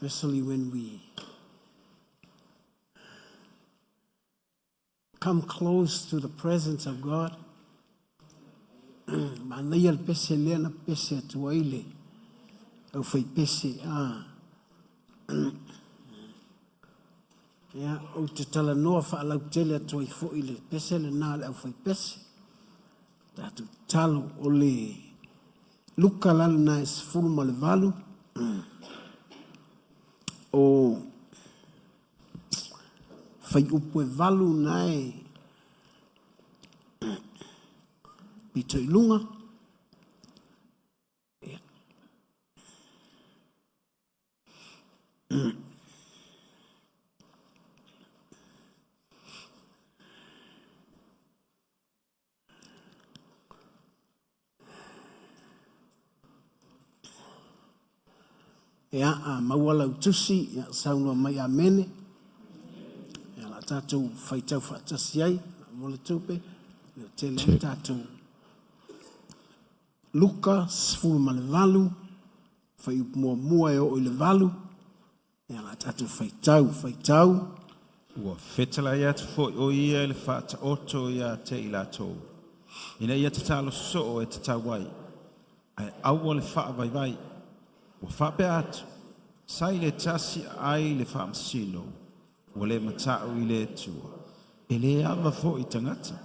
Especially when we come close to the presence of God. Manaia le pese lea na pese atu ai le au fai pese. Ah. Ia, ou te talanoa faalautele atu ai foi le pese lena a le aufaipese. Tatou tatalo o le Luka la lena e 18, o fuaiupu e 8 na e pito i luga. Ia. Ia, a maua lau tusi, ia, saunoa mai amene. Ia, la tatou faitau faatasi ai, mo le tupe, leo tele ai tatou. Luka 18, fuaiupu muamua e oo i le 8, ia la tatou faitau, faitau. Ua fetalai atu foi o ia i le faataoto ia te i latou, ina ia tatalo soo e tatau ai, ae aua le faavaivai. Ua faapea atu, sa i le tasi aai le faamasino, ua le mata'u i le Atua, e le ava foi i tagata.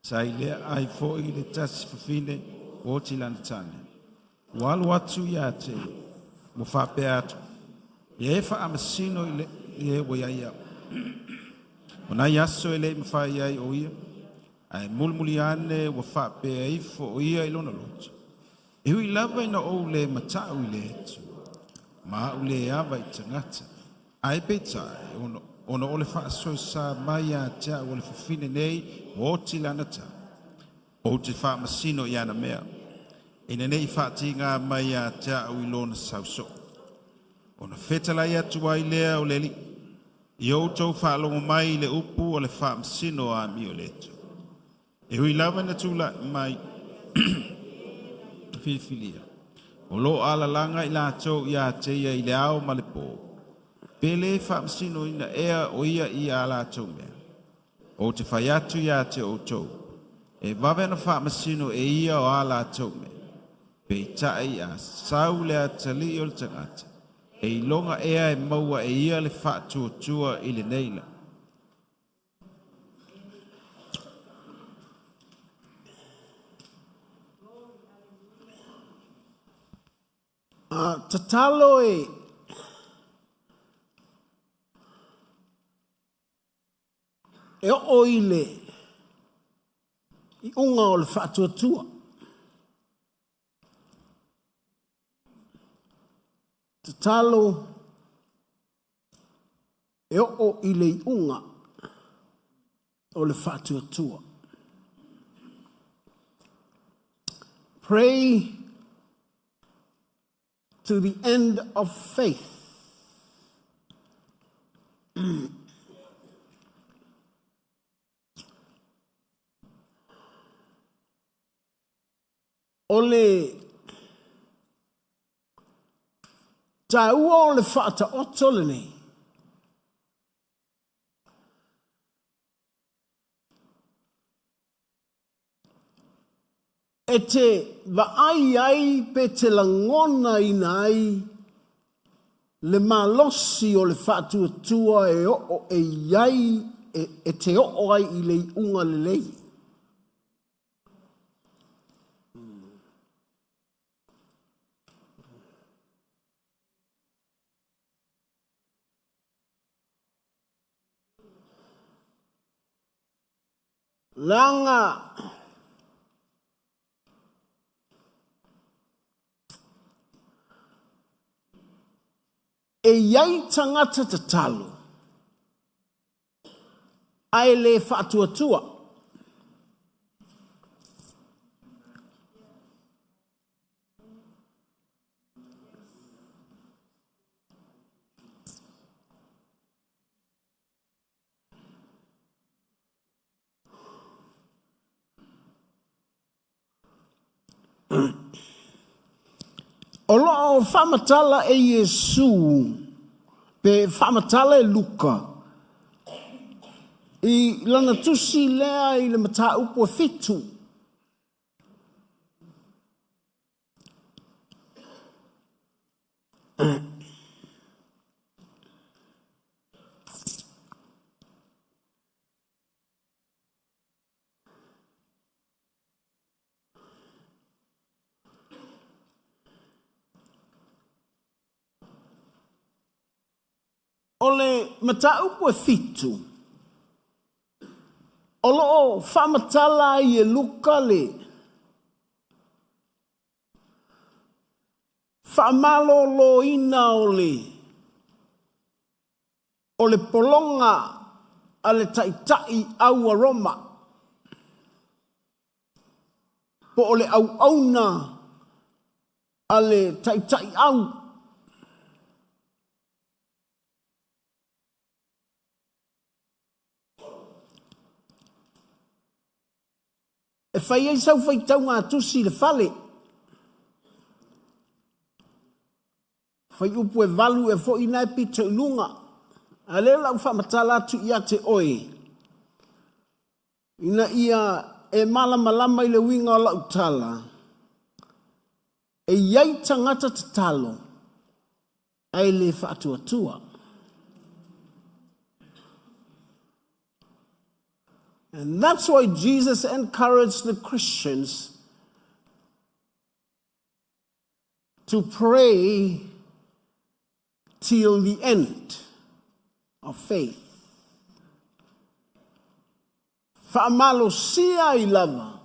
Sa i lea aai foi le tasi fafine ua oti lana tane. Ua alu atu ia te ia, ua faapea atu, Ia e faamasino i le e ua ia ia. O nai aso e le i mafai ai o ia, ae mulimuli ane ua faapea ifo o ia i lona loto. E ui lava ina ou le mata'u i le Atua, ma a'u le ava i tagata, ae peitai, ona o le faasoesa mai ia te a'u a le fafine nei ua oti lana tane, ou te faamasino i ana mea, ina ne i faatigā mai ia te a'u i lona sau soo. Ona fetalai atu ai lea o le Alii, ia outou faalogo mai i le upu o le faamasino a amio le Atua. E ui lava ina tula'i mai filifilia, o lo o alalaga i latou ia te ia i le ao ma le pō, pe le faamasinoina ea o ia i a latou mea. Ou te fai atu ia te outou, e vave ona faamasino e ia o a latou mea. Peitai a sau le atalii o le tagata, e iloga ea e maua e ia le faatuatua i lenei la. Tatalo e e oo i le iuga o le faatuatua. Tatalo e oo i le iuga o le faatuatua. Pray to the end of faith. O le taua o le faataoto lenei, e te vaai ai pe te lagonaina ai le malosi o le faatuatua e oo e i ai e te oo ai i le iuga lelei. Leaga e i ai tagata tatalo ae le faatuatua. O lo o faamatala e Iesu. Pe faamatala e Luka i lana tusi lea i le mataupu e fitu. O le mataupu e fitu, o lo o faamatala ai e Luka le faamaloloina o le o le pologa a le taitai au a Roma, po o le auauna a le taitai au. E fai ai sau faitauga tusi i le fale. Fuaiupu e valu ea foi na e pito i luga. A lea la ua faamatala atu ia te oe, ina ia e malamalama i le uiga o lau tala, e i ai tagata tatalo, ae le faatuatua. And that's why Jesus encouraged the Christians to pray till the end of faith. Faamalosia ai lava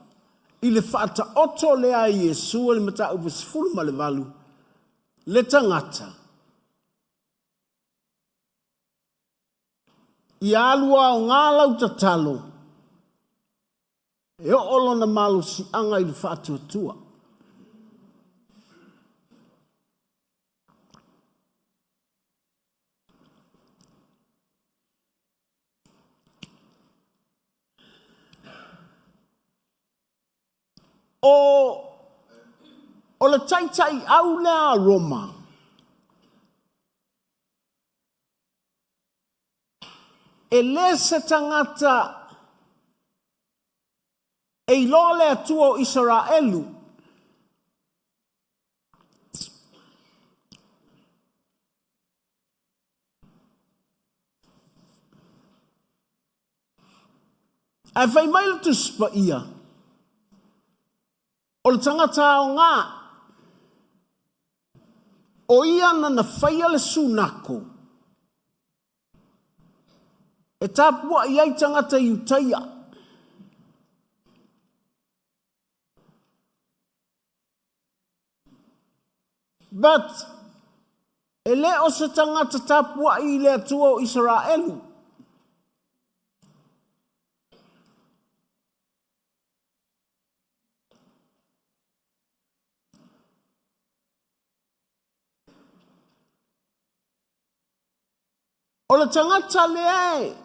i le faataoto lea a Iesu i le mataupu 18 le tagata ia alu aoga lau tatalo E oo lona malosiaga i le faatuatua. O, o le taitaiau lea a Roma, e le se tagata e iloa le Atua o Isaraelu. Ae fai mai le Tusi Paia, o le tagata aoga, o ia nana faia le sunako e tapuai ai tagata Iutaia. But e le o se tagata tapuai i le Atua o Isaraelu. O le tagata lea e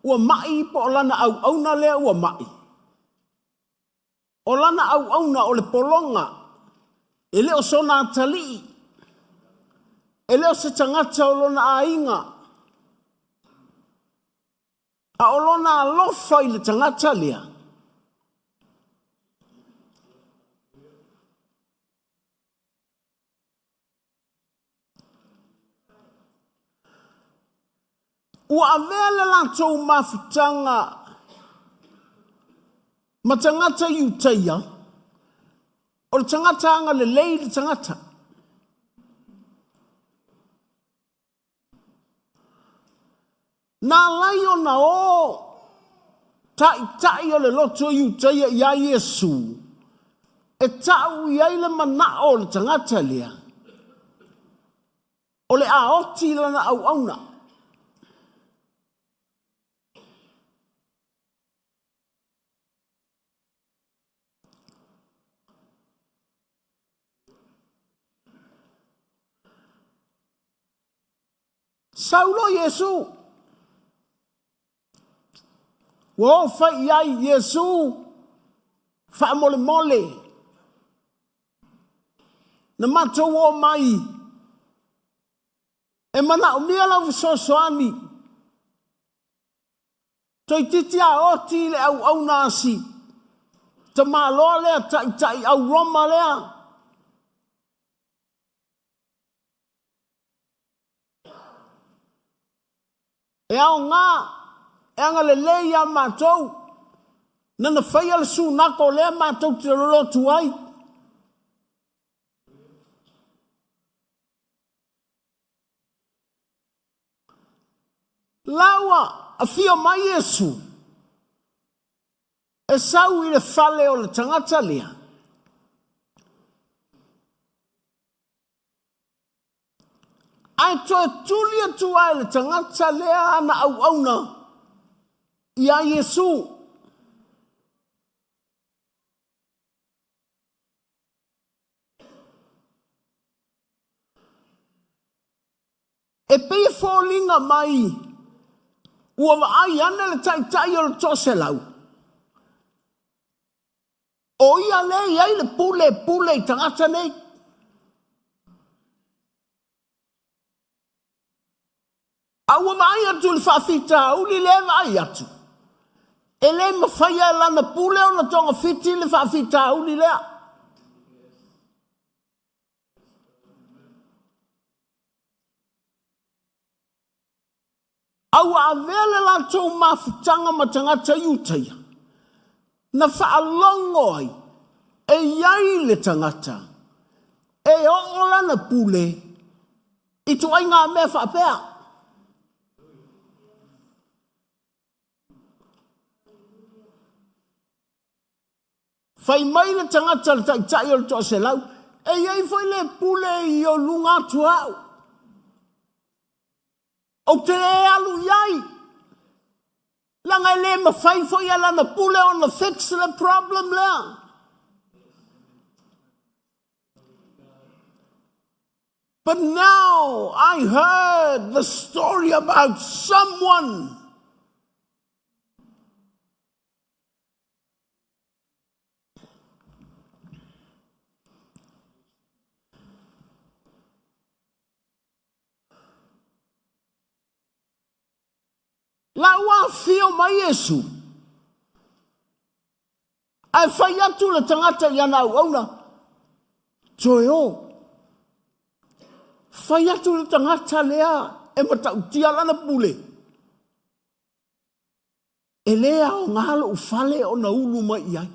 ua ma'i po o lana auauna lea ua ma'i, o lana auauna o le pologa, e le o sona atalii, e le o se tagata o lona aiga, a o lona alofa i le tagata lea, Ua avea le latou mafutaga ma tagata Iutaia, o le tagata agalelei le tagata. Na alai ona o taitai o le loto Iutaia iā Iesu e ta'u i ai le mana'o o le tagata lea, o le a oti lana auauna. Sau loa Iesu. Ua oo fai i ai Iesu, faamolemole. Na matou oo mai. E manaomia lau fesoasoani. Toeitiiti a oti i le auauna a si tamaloa lea taitai au Roma lea. E aoga, e agalelei ia matou. Nana faia le sunako lea matou te lolotu ai. La ua afio mai Iesu e sau i le fale o le tagata lea. Ae toe tuli atu ai le tagata lea ana auauna iā Iesu. E pei e foliga mai ua vaai ane le taitai o le toaselau, o ia lea e i ai le pule e pule i tagata nei. A ua vaai atu i le faafitauli lea e vaai atu, e le mafaia e lana pule ona togafiti le faafitauli lea. A ua avea le latou mafutaga ma tagata Iutaia, na faalogo ai e i ai le tagata e oo lana pule i ituaiga mea faapea. Fai mai le tagata le taitai o le toaselau, e i ai foi le pule i o luga atu o au. Ou te le alu i ai, leaga e le mafai foi e lana pule ona fix le problem lea. But now I heard the story about someone La ua afio mai Iesu, ae fai atu le tagata i ana auauna, Toe o, fai atu le tagata lea e matautia lana pule. E le aoga lou fale ona ulu mai i ai.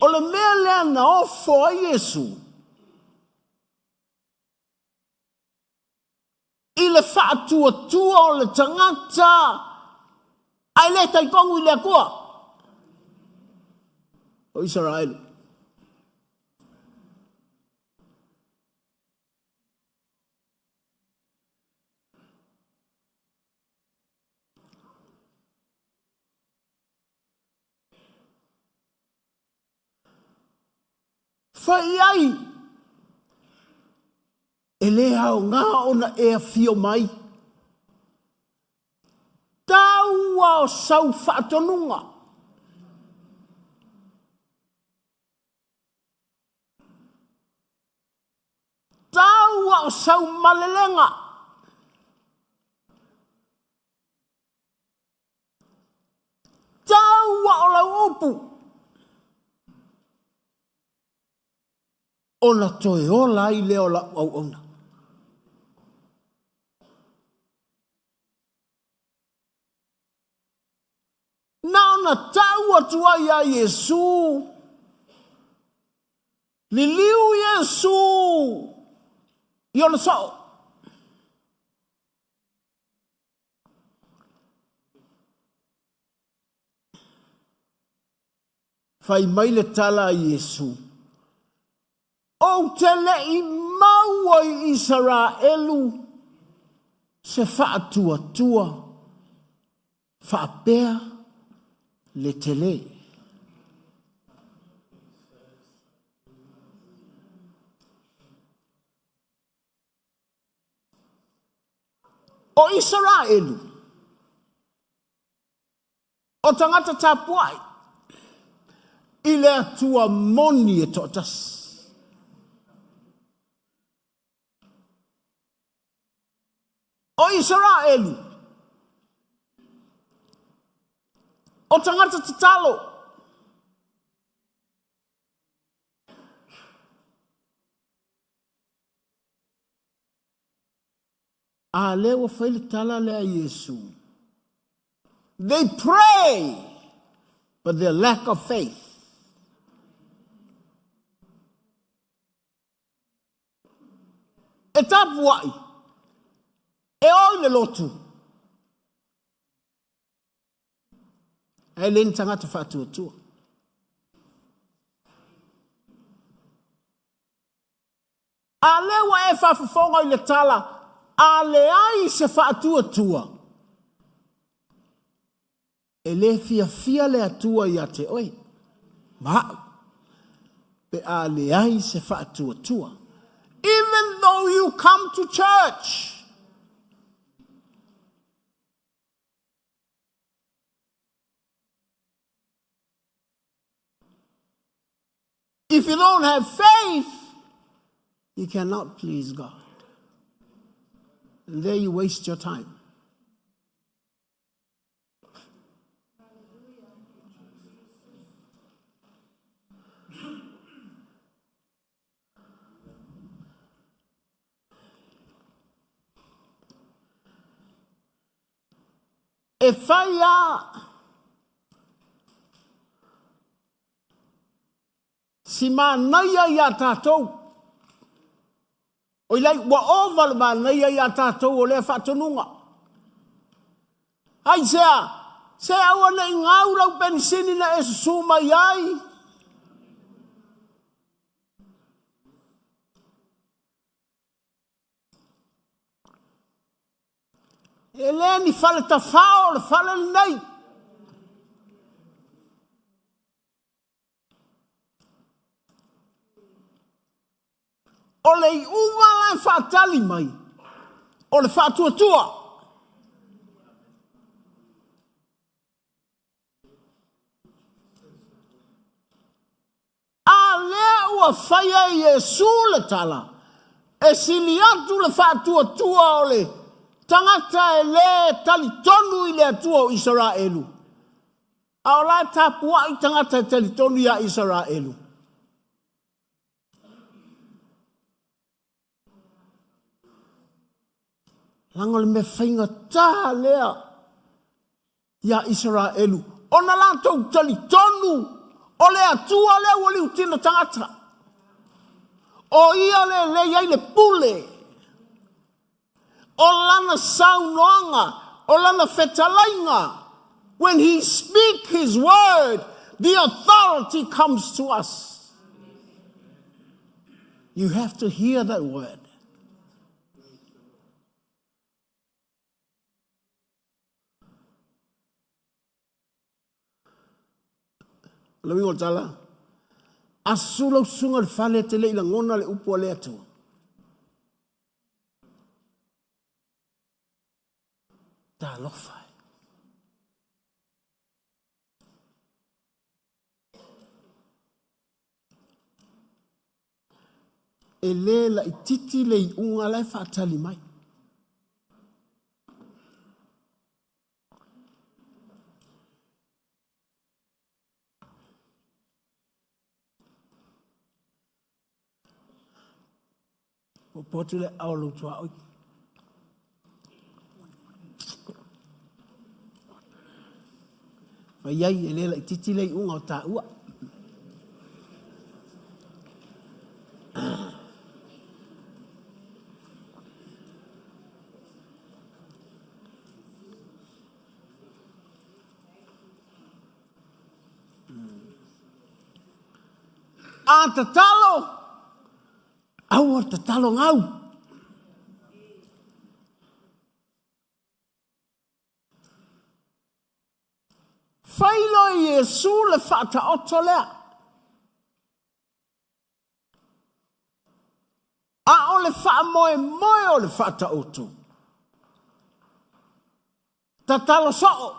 O le mea lea na ofo ai Iesu i le faatuatua o le tagata ae le talitonu i le Atua o Isaraelu. Fai i ai, e le aoga ona e afio mai. Taua o sau faatonuga. Taua o sau malelega. Taua o lau upu. Ona toe ola ai lea o lau auauna. Na ona tau atu ai ia Iesu, Liliu Iesu i ona soo. Fai mai le tala a Iesu, Ou te le i maua i Isaraelu se faatuatua faapea le tele. O Isaraelu, o tagata tapuai i le Atua moni e toatasi. O Isaraelu, o tagata tatalo. A lea ua fai le tala lea a Iesu. They pray, but their lack of faith. E tapuai, e o i le lotu, ae le ni tagata faatuatua. A lea ua e faafofoga i le tala, a leai se faatuatua, e le fiafia le Atua ia te oe ma au, pe a leai se faatuatua. Even though you come to church, If you don't have faith, you cannot please God. And there you waste your time. E whai a Si manaia iā tātou. Oilai, ua ova le manaia iā tātou o lea faatonuga. Aisea? Se aua ne i gau lau penisini na e susū mai ai. E le ni fale tafao o le fale lenei. O le iuga la e faatali mai, o le faatuatua. A lea ua faia e Iesu le tala, e sili atu le faatuatua o le tagata e lē talitonu i le Atua o Isaraelu. A o la e tapuai tagata e talitonu iā Isaraelu. Leaga o le mea faigata lea iā Isaraelu, ona latou talitonu o le Atua lea ua liutino tagata. O ia le lei ai le pule. O lana saunoaga, o lana fetalaiga, when he speak his word, the authority comes to us. You have to hear that word. O le uiga o le tala, a susu lau susuga i le fale e te le i lagona le upu a le Atua. Talofa e. E le laititi le iuga la e faatali mai. Popo atu le ao lou tuaoi. Fai ai e le laititi le iuga o taua. A tatalo, aua tatalo gau. Fai loa e Iesu le faataoto lea. A o le faamoemoe o le faataoto, tatalo soo.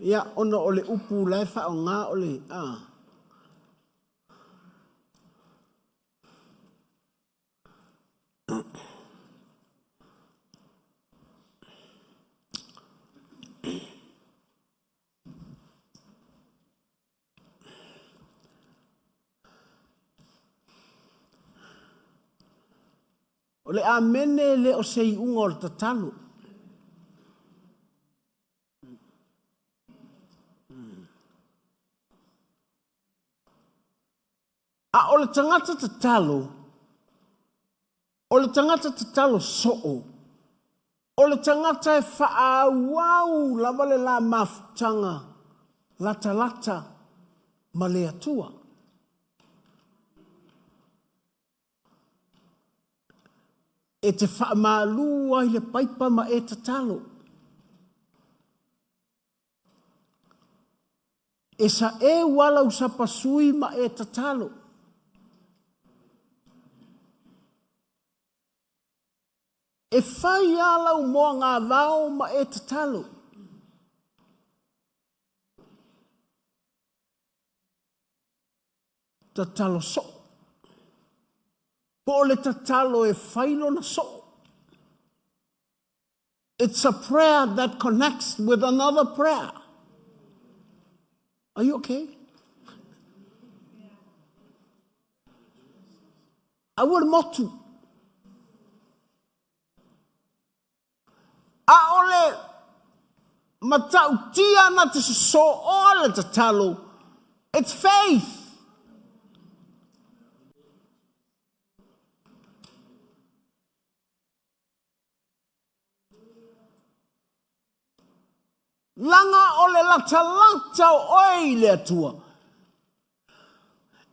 Ia, ona o le upu la e faaaoga o le, a. O le amene e le o se iuga o le tatalo. A o le tagata tatalo, o le tagata tatalo soo, o le tagata e faaauau lava le la mafutaga latalata ma le Atua. E te faamalu ai le paipa ma e tatalo. E saeu a lau sapasui ma e tatalo. E fai a lau moagavao ma e tatalo. Tatalo soo. Po o le tatalo e fai lona soo. It's a prayer that connects with another prayer. Are you okay? Aua le motu. ʻAʻole matautia na te sosooa le tatalo. It's faith. Laga o le latalata o oe i le Atua.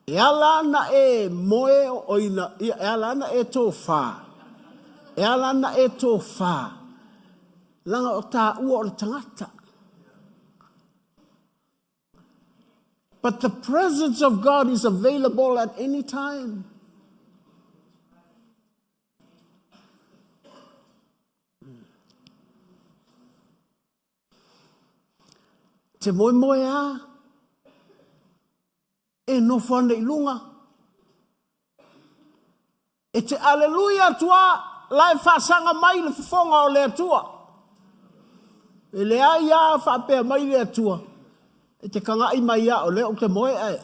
E ala ana e moe o ina, ia, e ala ana e tofā. E ala ana e tofā. Laga o tāua o le tagata. But the presence of God is available at any time. Te moemoeā e nofo ana i lunga. E te aleluia atu a, la e faasaga mai le fofoga o le Atua. E leai a faapea mai le Atua, e te kagaʻi mai a o lea ou te moe ae.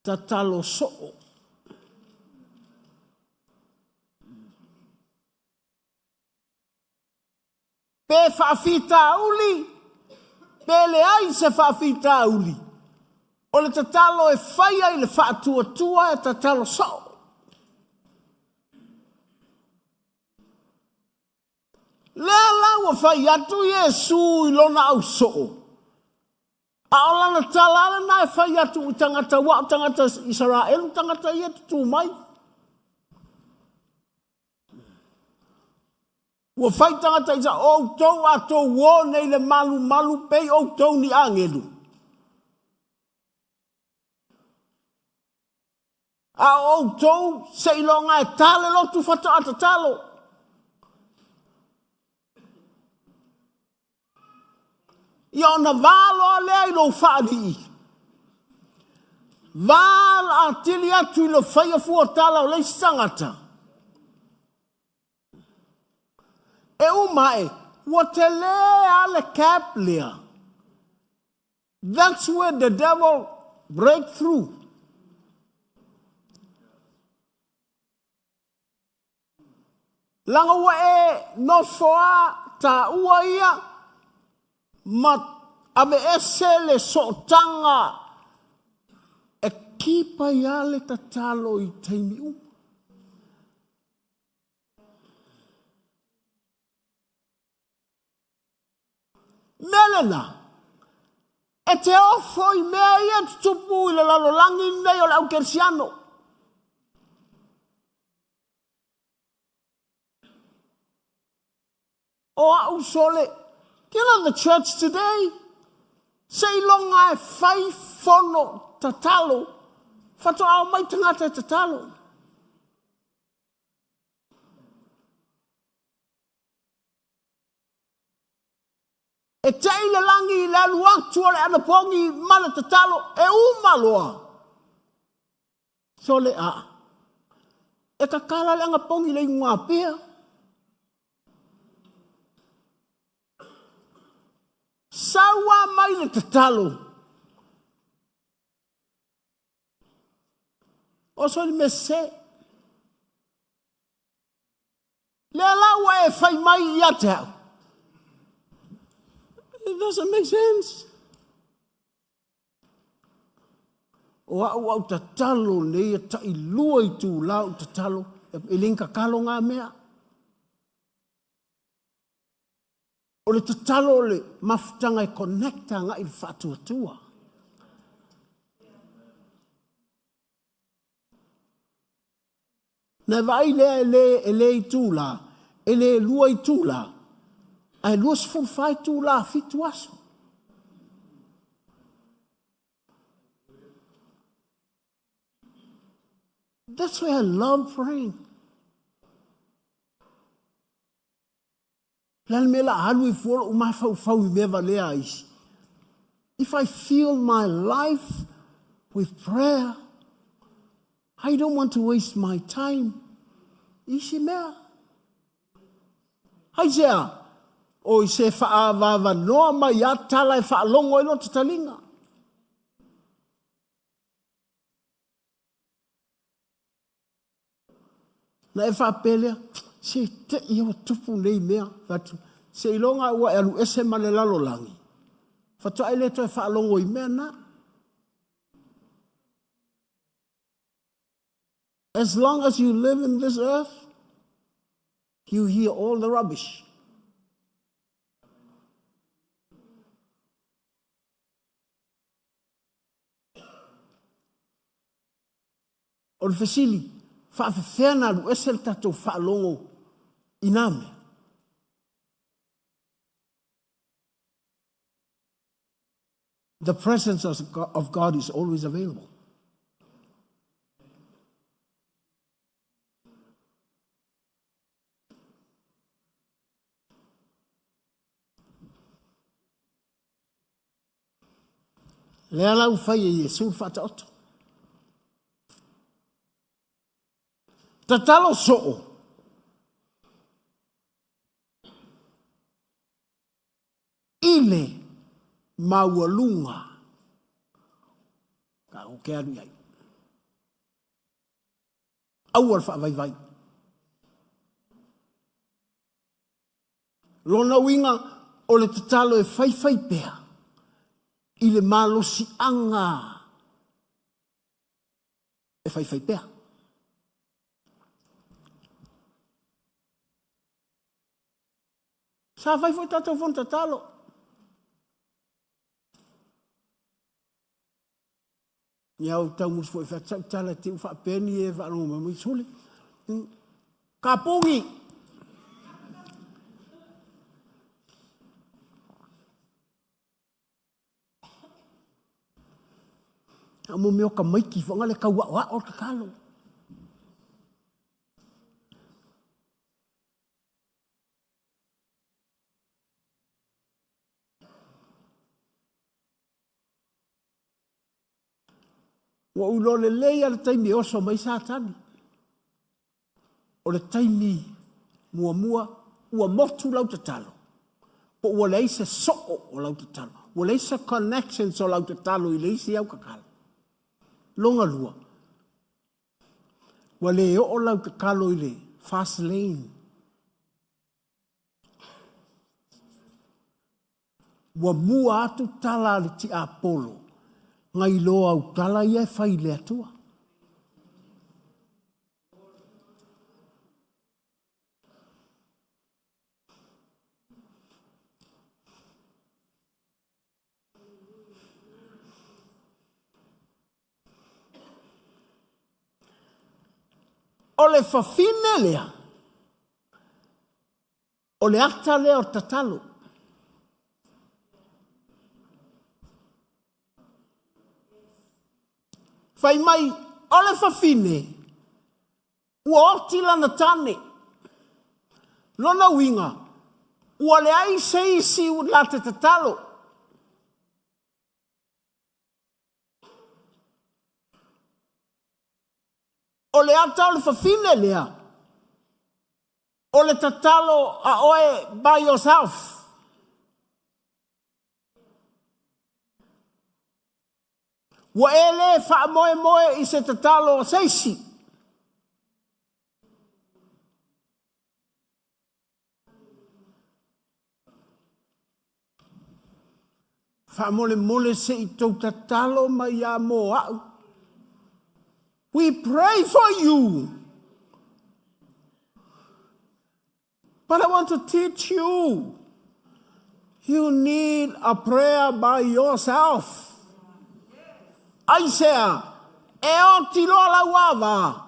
Tatalo soo. Pe faafitauli, pe leai se faafitauli, o le tatalo e faia i le faatuatua e tatalo soo. Lea la ua fai atu Iesu i lona ausoo, A o lana tala lava lena e fai atu i tagata, aua o tagata Isaraelu tagata ia e tutū mai. Ua fai tagata Isa, o outou a tou ō nei le malumalu pei outou ni agelu. A o outou, seiloga e ta le lotu faatoa tatalo. Ia ona vā loa lea i lou faalii. Vā atili atu i le faia fua tala o le isi tagata. E uma ae, ua tele a le cap lea. That's where the devil break through. Leaga ua e nofo a taua ia ma aveese le sootaga e keep ai a le tatalo i taimi uma. Mea lena, e te ofo i mea ia e tutupu i le lalolagi nei o le aukerisiano. O au sole, do you know the church today? Seiloga e fai fono tatalo, faatoa omai tagata e tatalo. E tei le lagi i le alu atu o le anapogi ma le tatalo e uma loa. Sole a. E kakala le anapogi i le iuga pia. Sau a mai le tatalo. Oso i le mea sese. Lea la ua e fai mai ia te au. It doesn't make sense. O au au tatalo nei e tailua itula ou tatalo, e le ni tatalo na mea. O le tatalo o le mafutaga e connect agai i le faatuatua. Na vaai lea e le, e le itula, e le 2 itula, ae 24 itula, 7 aso. That's why I love praying. Le a le mea la alu ai fua lou mafaufau i mea valea a isi? If I fill my life with prayer, I don't want to waste my time i isi mea. Aisea? Oi se faaavaavanoa mai a tala e faalogo ai lota taliga. Na e faapea lea, se te i ua tupu nei mea. Fai atu, seiloga ua e alu ese ma le lalolagi, faatoa e le toe faalogo i mea na. As long as you live in this earth, you hear all the rubbish. O le fesili, faafefea na alu ese le tatou faalogo i nā mea? The presence of God is always available. Lea la ua fai e Iesu le faataoto. Tatalo soo. I le maualuga. Ka o ke alu i ai. Aua le faavaivai. Lona uiga, o le tatalo e faifai pea i le malosiaga e faifai pea. Sa fai foi tatou fono tatalo. Ia ou tau musu foi fai atu sau tala te u faapea ni e faalogo mai mai sole. Kapugi! A mo mea o tamaiti foi le tau aoao le tatalo. Ua ou iloa lelei lava le taimi e oso mai Satani. O le taimi muamua ua motu lau tatalo, po ua leai se soo o lau tatalo, ua leai se connections o lau tatalo i le isi au tatalo. Lona lua, ua le oo lau tatalo i le fast lane. Ua mua atu tala a le tiapolo nai lo au tala ia e fai i le Atua. O le fafine lea, O le ata lea o le tatalo. Fai mai, o le fafine, ua oti lana tane. Lona uiga, ua leai se isi la te tatalo. O le ata o le fafine lea, O le tatalo a oe by yourself. Ua e lē faamoemoe i se tatalo a se isi. Faamolemole se i tou tatalo mai ia mo a'u. We pray for you. But I want to teach you. You need a prayer by yourself. Aisea, e oti loa lau ava.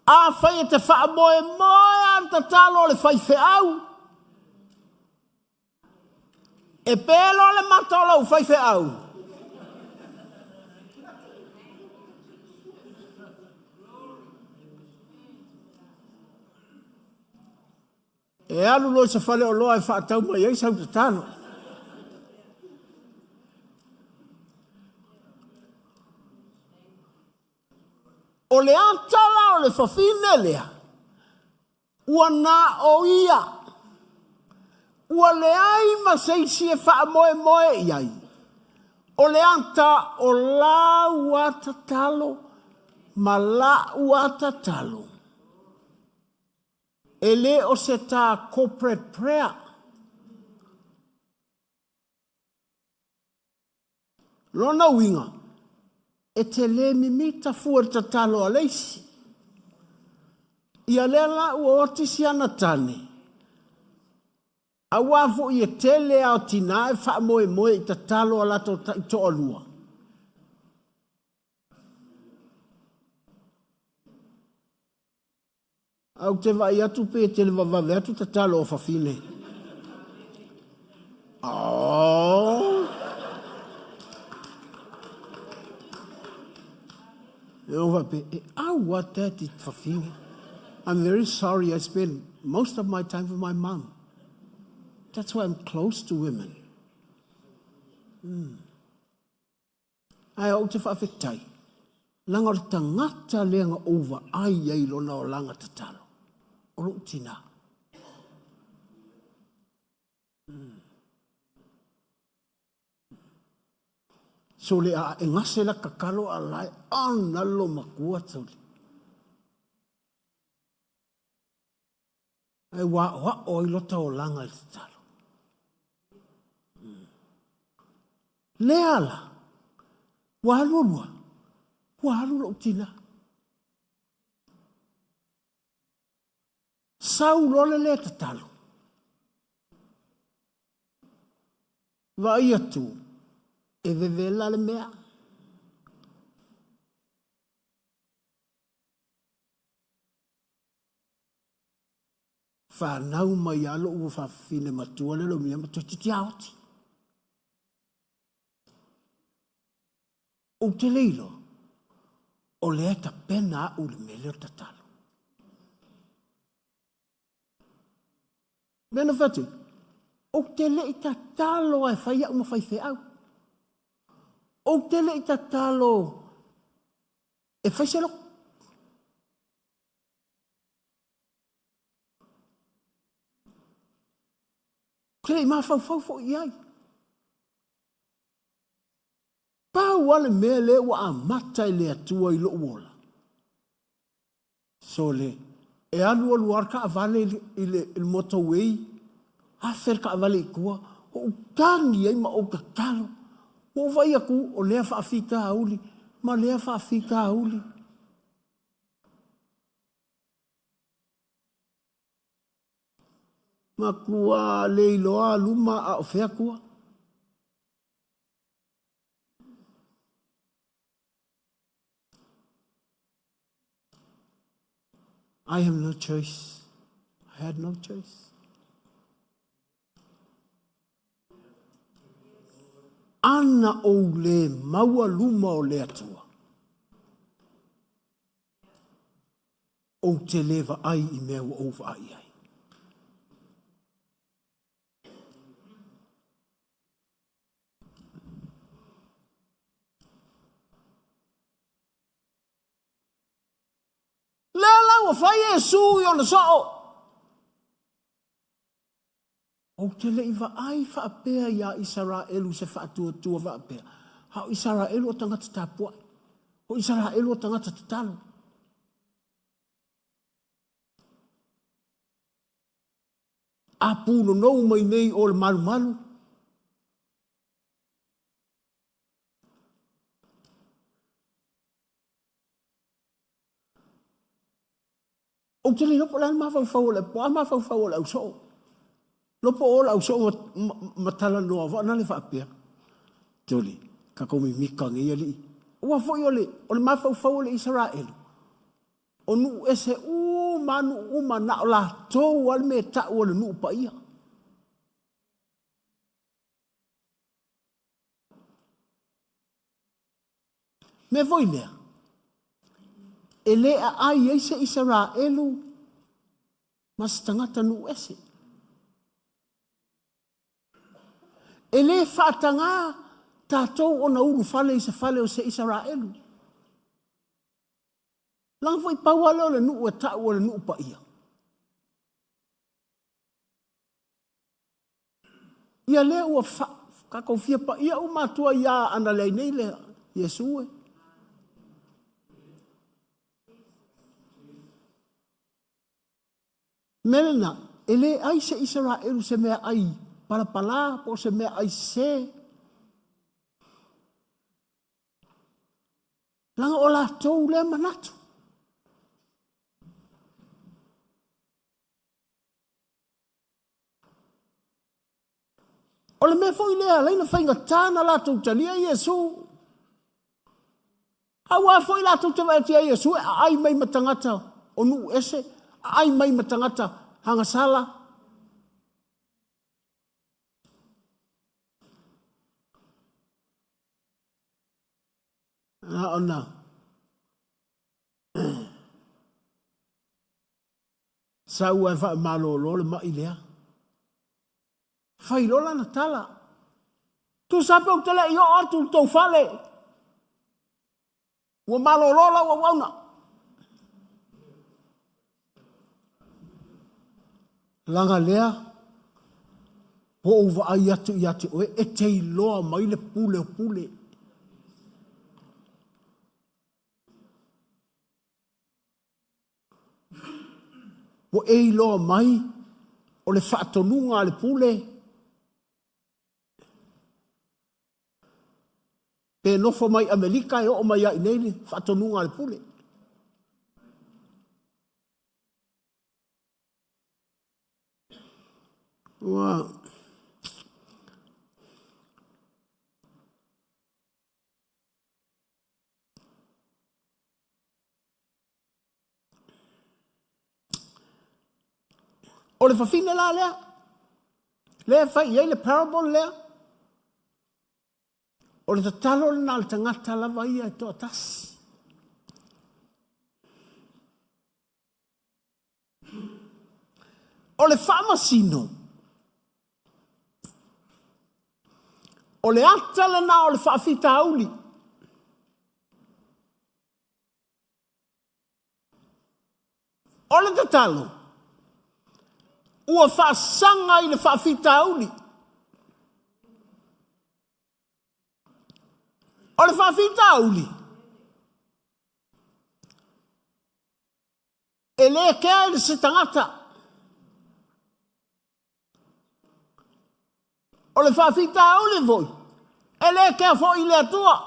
Afai e te faamoemoe a le tatalo a le faifeau, e pe loa le mata o lau faifeau. E alu loa i se faleoloa e faatau mai ai sau tatalo. O le ata la o le fafine lea, ua na o ia, ua leai ma se isi e faamoemoe i ai. O le ata o lau a tatalo ma la'u a tatalo. E le o se tā corporate prayer. Lona uiga, e te le mimita fua i le tatalo a le isi. Ia lea la ua oti si ana tane, aua foi e tele a o tinā e faamoemoe i tatalo a latou taitoalua. Ae ou te vaai atu pe tele vavave atu tatalo a fafine. Oh. E ou faapea, e au a tati fafine. I'm very sorry I spend most of my time with my mum. That's why I'm close to women. Ae ou te faafetai, leaga o le tagata lea na ou vaai ai i lona olaga tatalo, o lou tinā. So le a e gase la tatalo a la e ona lo matua tuli. Ae ua aoao ai lota olaga i le tatalo. Lea la, ua alu olua, ua alu lou tina. Sau loa le lē tatalo. Vaai atu, e vevela le mea. Fanau mai lava lou fafine matua lea lou mea toeitiiti lava oti. Ou te le iloa, o lea e tapena au i le mea lea o le tatalo. Mea na fai atu, ou te le i tatalo e fai au ma faifeau. Ou te le i tatalo e fai se lotu. Ou te le i mafaufau foi i ai. Pau lava le mea lea ua amata e le Atua i lou ola, sole, e alualu lava le taavale i le motorway, afe le taavale i tua, ou tagi ai ma ou tatalo. Ua ou vaai atu o lea faafitauli ma lea faafitauli. Matua le iloa luma a o fea tua. I have no choice. I had no choice. Ana ou le maua luma o le Atua. Ou te le vaai i mea ua ou vaai ai. Lea la ua fai Iesu i ona soo. Ou te le i vaai faapea iā Isaraelu i se faatuatua faapea, a o Isaraelu o tagata tapuai, o Isaraelu o tagata tatalo. A punonou mai nei o le malumalu, Ou te le iloa po o le a le mafaufau o le, po o a mafaufau o le ausoo. Iloa po o le ausoo ma, ma talanoa foi na faapea. Tole, tatou mimita nei alii. Aua foi o le, o le mafaufau o le Isaraelu, o nuu ese uma nuu uma, na o latou lava le mea e tau o le nuu paia. Mea foi lea, e le aai ai se Isaraelu ma se tagata nuu ese. E le faatagā tatou ona ulufale i se fale o se Isaraelu. Leaga foi pau lava lea o le nuu e tau o le nuu paia. Ia lea ua fa, tatou fia paia uma atu ai lava ana leai nei le Iesu e. Mea lena, e le ai se Isaraelu se mea ai palapala po o se mea ai sese. Leaga o latou lea manatu. O le mea foi lea e ala ai ona faigata ona latou talia Iesu. Aua foi latou te vaai atu ia Iesu e aai mai ma tagata o nuu ese, aai mai ma tagata agasala. Na ona Sau ae faamalolo le mai lea. Fai loa lana tala. Tusa pe ou te le i oo atu i le tou fale, ua malolo lau auauna. Leaga lea, ua ou vaai atu ia te oe, e te iloa mai le pule o pule. Ua e iloa mai o le faatonuga a le pule pe nofo mai Amerika e oo mai lava i inei le faatonuga a le pule. Ua O le fafine la lea, lea e fai i ai le parable lea, o le tatalo lena a le tagata lava ia e toatasi. O le faamasino, o le ata lena o le faafitauli. O le tatalo, ua faasaga i le faafitauli. O le faafitauli, e le kea i se tagata. O le faafitauli foi, e le kea foi i le Atua.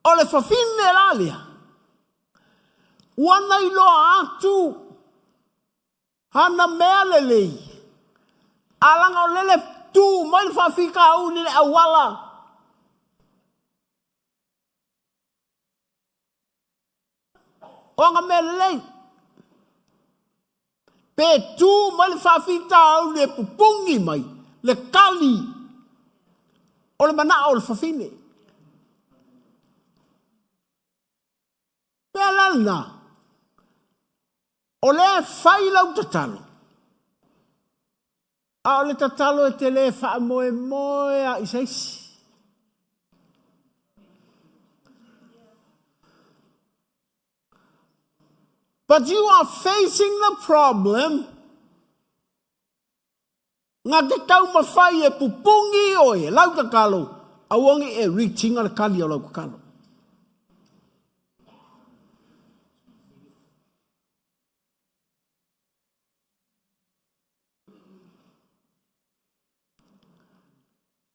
O le fafine la lea, ua na iloa atu ana mea lelei, a laga o lele tu mai le faafitauli i le auala. O ana mea lelei. Pe tu mai le faafitauli e pupuni mai le kali o le manao o le fafine. Mea la lena, o lea e fai lau tatalo. A o le tatalo e te le faamoemoe a i se isi. But you are facing the problem Nga te taumawhai e pupungi oe e lau tatalo, aua nge e reaching a le kali o lau tatalo.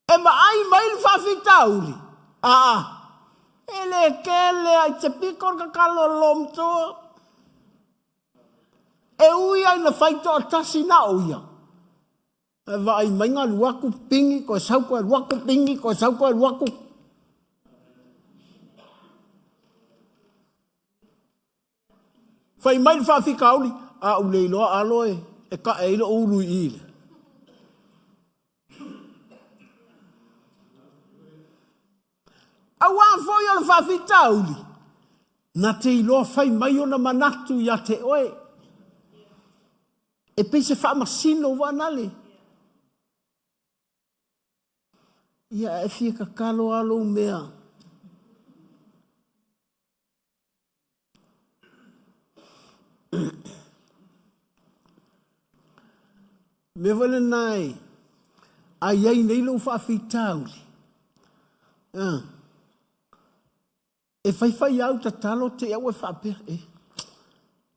E vaai mai le faafitauli, aa, e le tele a i te piko le tatalo a le loomatua. E ui ai na fai toatasi na o ia, ae vaai mai na alu atu pipigi toe sau toe alu atu pipigi toe sau toe alu atu. Fai mai le faafitauli, a ou le iloa alo e, e tae ai lou ulu i i le. Auā foi o le faafitauli, na te iloa fai mai ona manatu ia te oe. E pei se faamasino vaanale. Ia, e fia tatalo lava lou mea. Mea foi lena e a i ai nei lou faafitauli, e faifai au tatalo te i au e faapea, e,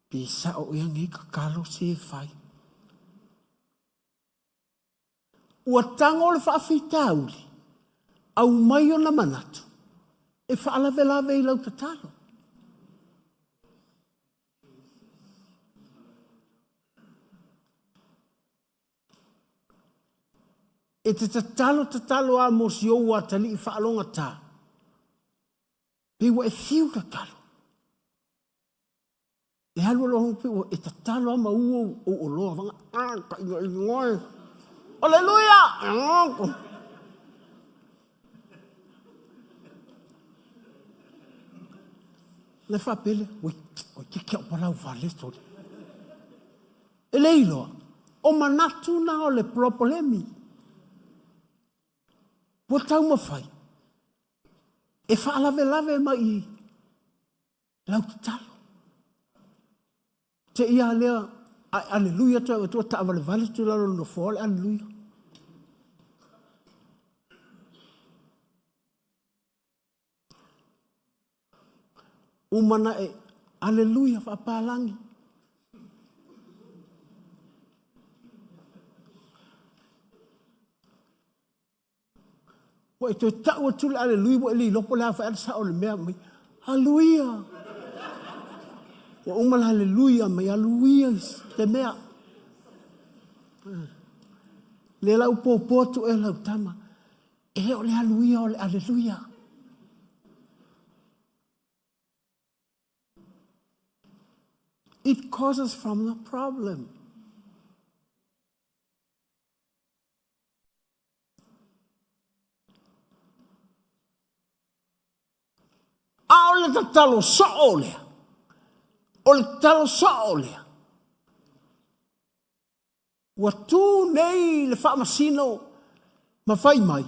pe sao ea nei tatalo se e fai. Ua tago le faafitauli, aumai ona manatu e faalavelave i lau tatalo. E te tatalo tatalo a mo si ou atalii faalogata, pei ua e fiu tatalo. E alu aloha au pei ua e tatalo a ma u ou ou oloa vanga ah ka inga ingoe. Aleluia! Na faapele, oi, oi te kia o palau vale sole. E le iloa, o manatu na o le problemi. Ua taumafai e faalavelave mai i lau tatalo. Te ia lea, a e aleluia atu ai ua taavalevale atu i lalo o le nofoa le aleluia. Uma na e aleluia faapalagi. Ua e toe tau atu le Aleluia, ua e le iloa po o le a foi le sao o le mea mai. Aluia! Ua uma le Aleluia mai, aluia te mea. Le la upopo atu e lau tama, e le o le aluia o le Aleluia. It causes from the problem. A o le tatalo soo lea, o le tatalo soo lea, ua tu nei le faamasino ma fai mai,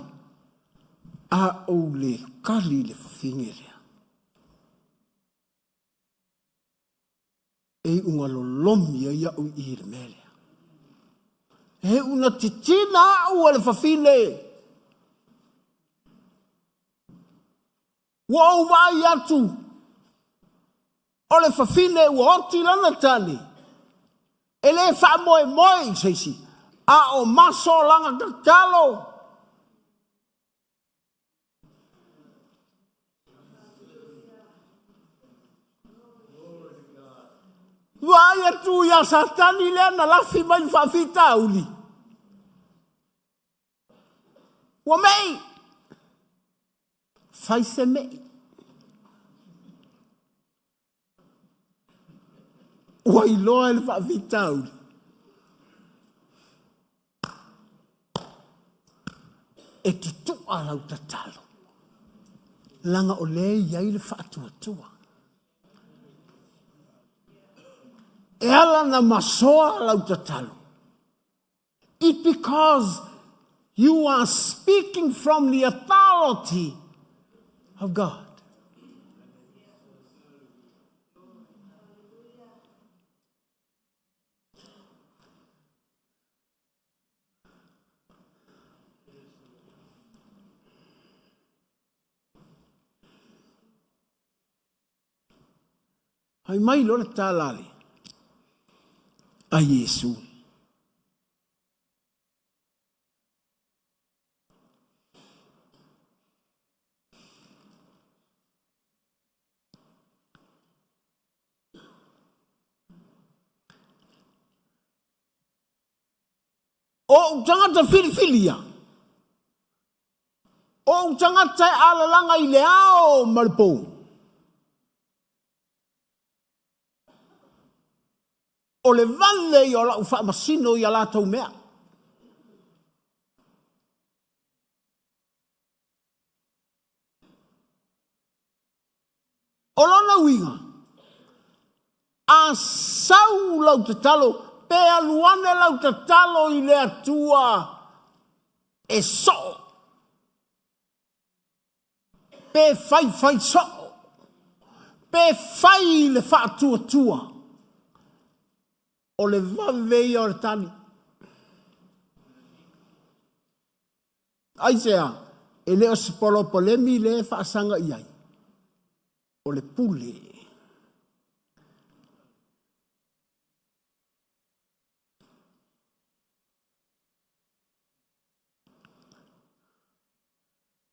a ou le kali le fafine lea. E iuga lolomi ai au i i le mea lea. E iu na titina au e le fafine. Ua ou vaai atu, o le fafine ua oti lana tane, e le faamoemoe i se isi, a o maso lana tatalo. Vaai atu iā Satani lea na lafi mai le faafitauli. Ua mei! Fai se mei. Ua iloa e le faafitauli. E tutu'a lau tatalo, leaga o lea e i ai le faatuatua. E ala ona masoa lau tatalo. It because you are speaking from the authority of God. Fai mai loa le tala a le a Iesu. O ou tagata filifilia, o ou tagata e alalaga i le ao ma le pou. O le vale ia o lau faamasino i a latou mea. O lona uiga, a sau lau tatalo, pe alu ane lau tatalo i le Atua e soo, pe faifai soo, pe fai i le faatuatua, o le vave ia o le tali. Aisea? E le o se polopolemi lea e faasaga i ai, o le pule.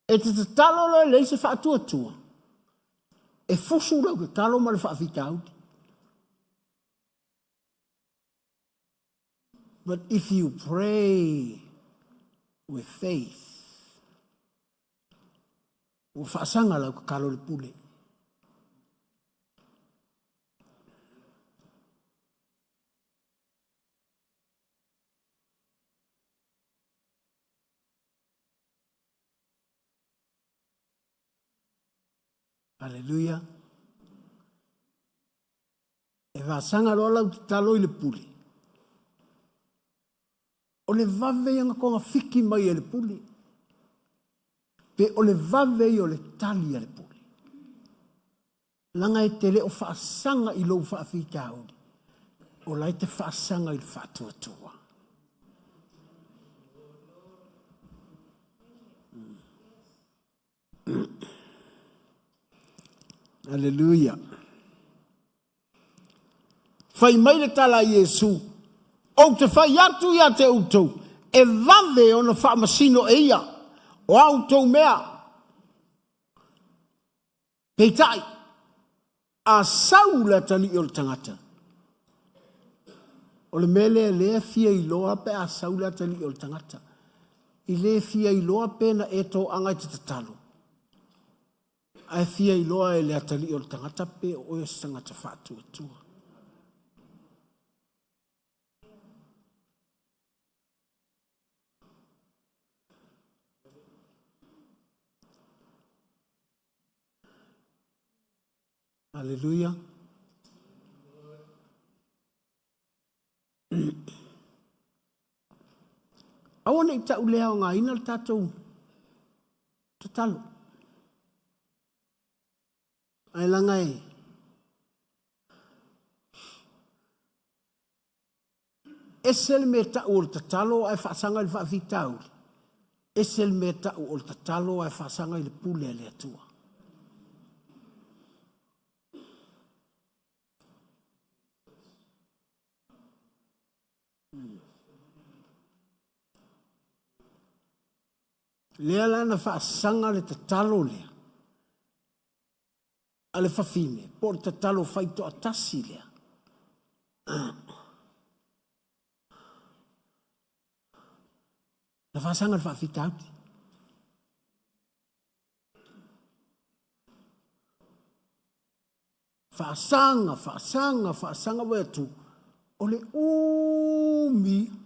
E te tatalo loa e leai se faatuatua, e fusu lau tatalo ma le faafitauli. But if you pray with faith, ua faasaga lau tatalo i le pule. Hallelujah. E vasaga loa lau tatalo i le pule, o le vave ia na togafiti mai e le pule, pe o le vave ia o le tali a le pule. Leaga e te le o faasaga i lou faafitauli, o la e te faasaga i le faatuatua. Aleluia. Fai mai le tala a Iesu, Ou te fai atu ia te outou, e vave ona faamasino e ia o a outou mea. Peitai, a sau le atalii o le tagata, o le mea lea lea e fia iloa pe a sau le atalii o le tagata. I le fia iloa pe na e toaga i te tatalo, ae fia iloa e le atalii o le tagata pe o oe o se tagata faatuatua. Aleluia. Aua ne i tau le aogaina le tatou tatalo. Ae laga e ese le mea tau o le tatalo ae faasaga i le faafitauli, ese le mea tau o le tatalo ae faasaga i le pule a le Atua. Lea la na faasaga le tatalo lea a le fafine, po o le tatalo faitoatasi lea. Na faasaga le faafitauli. Faasaga, faasaga, faasaga, vaai atu, o le umi.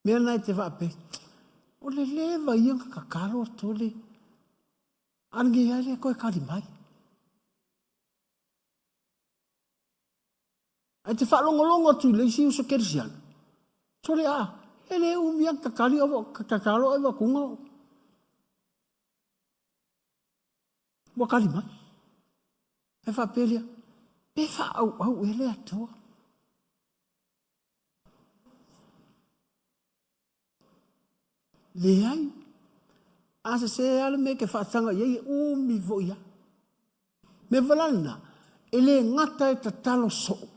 Mea na e te faapea, o le leva ia na tatalo atu le, a lenei lava e le toe tali mai. Ae te faalogologo atu i le isi uso kerisiano. Sole a, e le umi a tatali o tatalo e vatunga o. Ua kali mai. E faapea lea, pe faaauau e le Atua. Leai. A sese lava le mea e te faataga i ai, e umi foi lava. Mea foi la lena, e le gata e tatalo soo.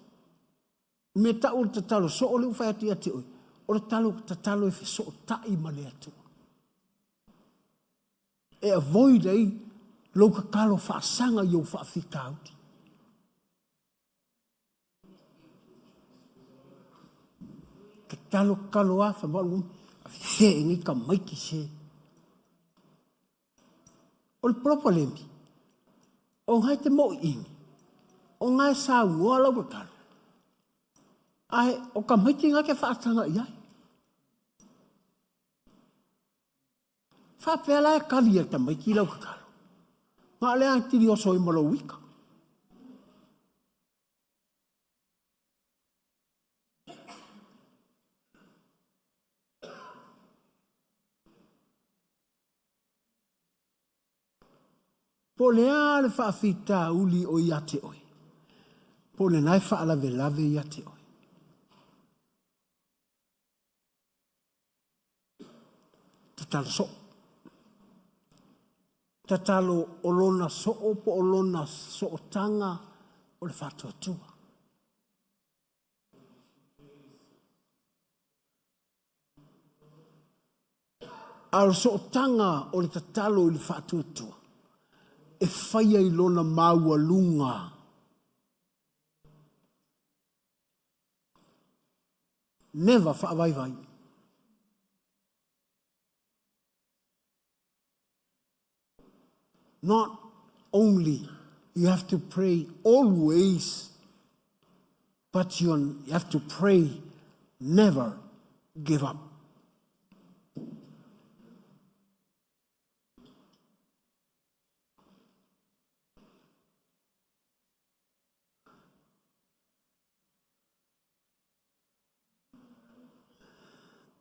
O mea tau o le tatalo soo lea ua fai atu ia te oe, o le talo, tatalo e fesootai ma le Atua. E avoid ai lou tatalo faasaga i ou faafitauli. Tatalo, tatalo lava, fai mai, fe e nei tamaiti se. O le polokalemi, o na e te moʻiʻini, o na e saunoa lau tatalo, ae o tamaiti na e te faataga i ai. Faapea la e kali e le tamaiti lau tatalo, na o le tili oso ai ma lou ika. Po o le a le faafitauli o ia te oe, po o lena e faalavelave ia te oe. Tatalo soo. Tatalo o lona soo po o lona sootaga o le faatuatua. A o le sootaga o le tatalo i le faatuatua, e faia i lona maualuga. Never faavaivai. Not only you have to pray always, but you have to pray never give up.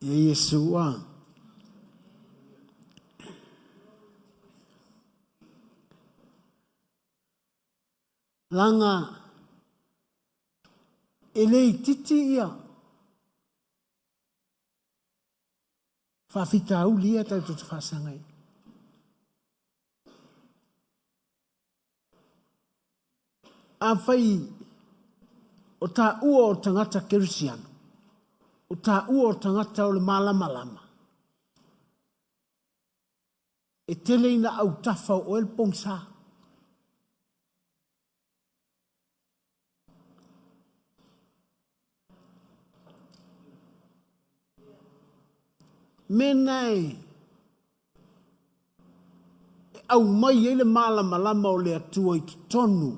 E Iesu a. Langa e le itiiti ia faafitauli ia tatou te faasaga ai. Afai o taua o tagata kerisiano, o taua o tagata o le malamalama, e tele ina autafa o oe le pogisa. Mena e aumai ai le malamalama o le Atua i totonu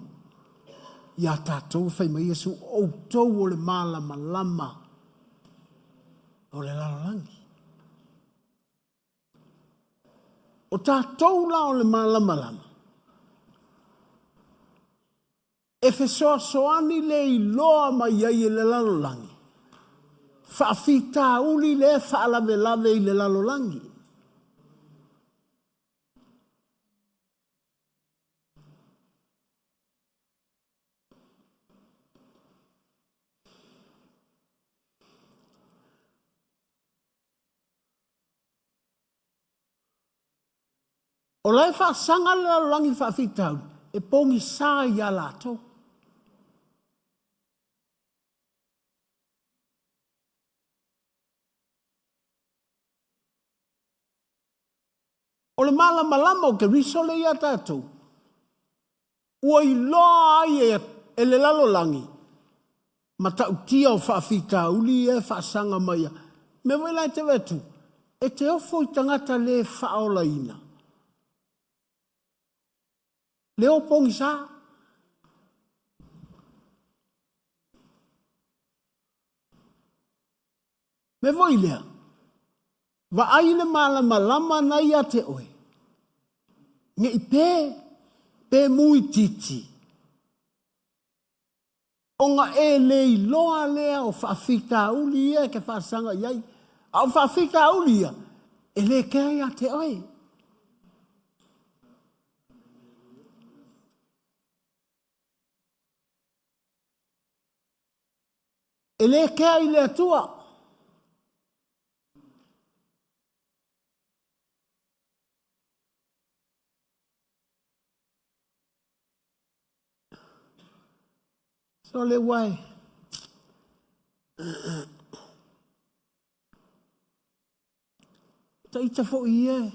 iā tatou, fai mai Iesu, o outou o le malamalama o le lalolagi. O tatou la o le malamalama, E fesoasoani le iloa mai ai e le lalolagi, faafitauli lea e faalavelave i le lalolagi. O la e faasaga le lalolagi faafitauli e pogisa ia latou. O le malamalama o Keriso lea ia tatou, ua iloa ai e le lalolagi matautia o faafitauli ia e faasaga mai ia. Mea foi la e te vaai atu, e te ofo i tagata le faaolaina, le o pogisa. Mea foi lea, vaai le malamalama na ia te oe, ne i pe, pe mu itiiti. Ona e le iloa lea o faafitauli ia e te faasaga i ai, a o faafitauli ia, e le kea ia te oe. E le kea i le Atua. Sole ua e. Taita foi ia e.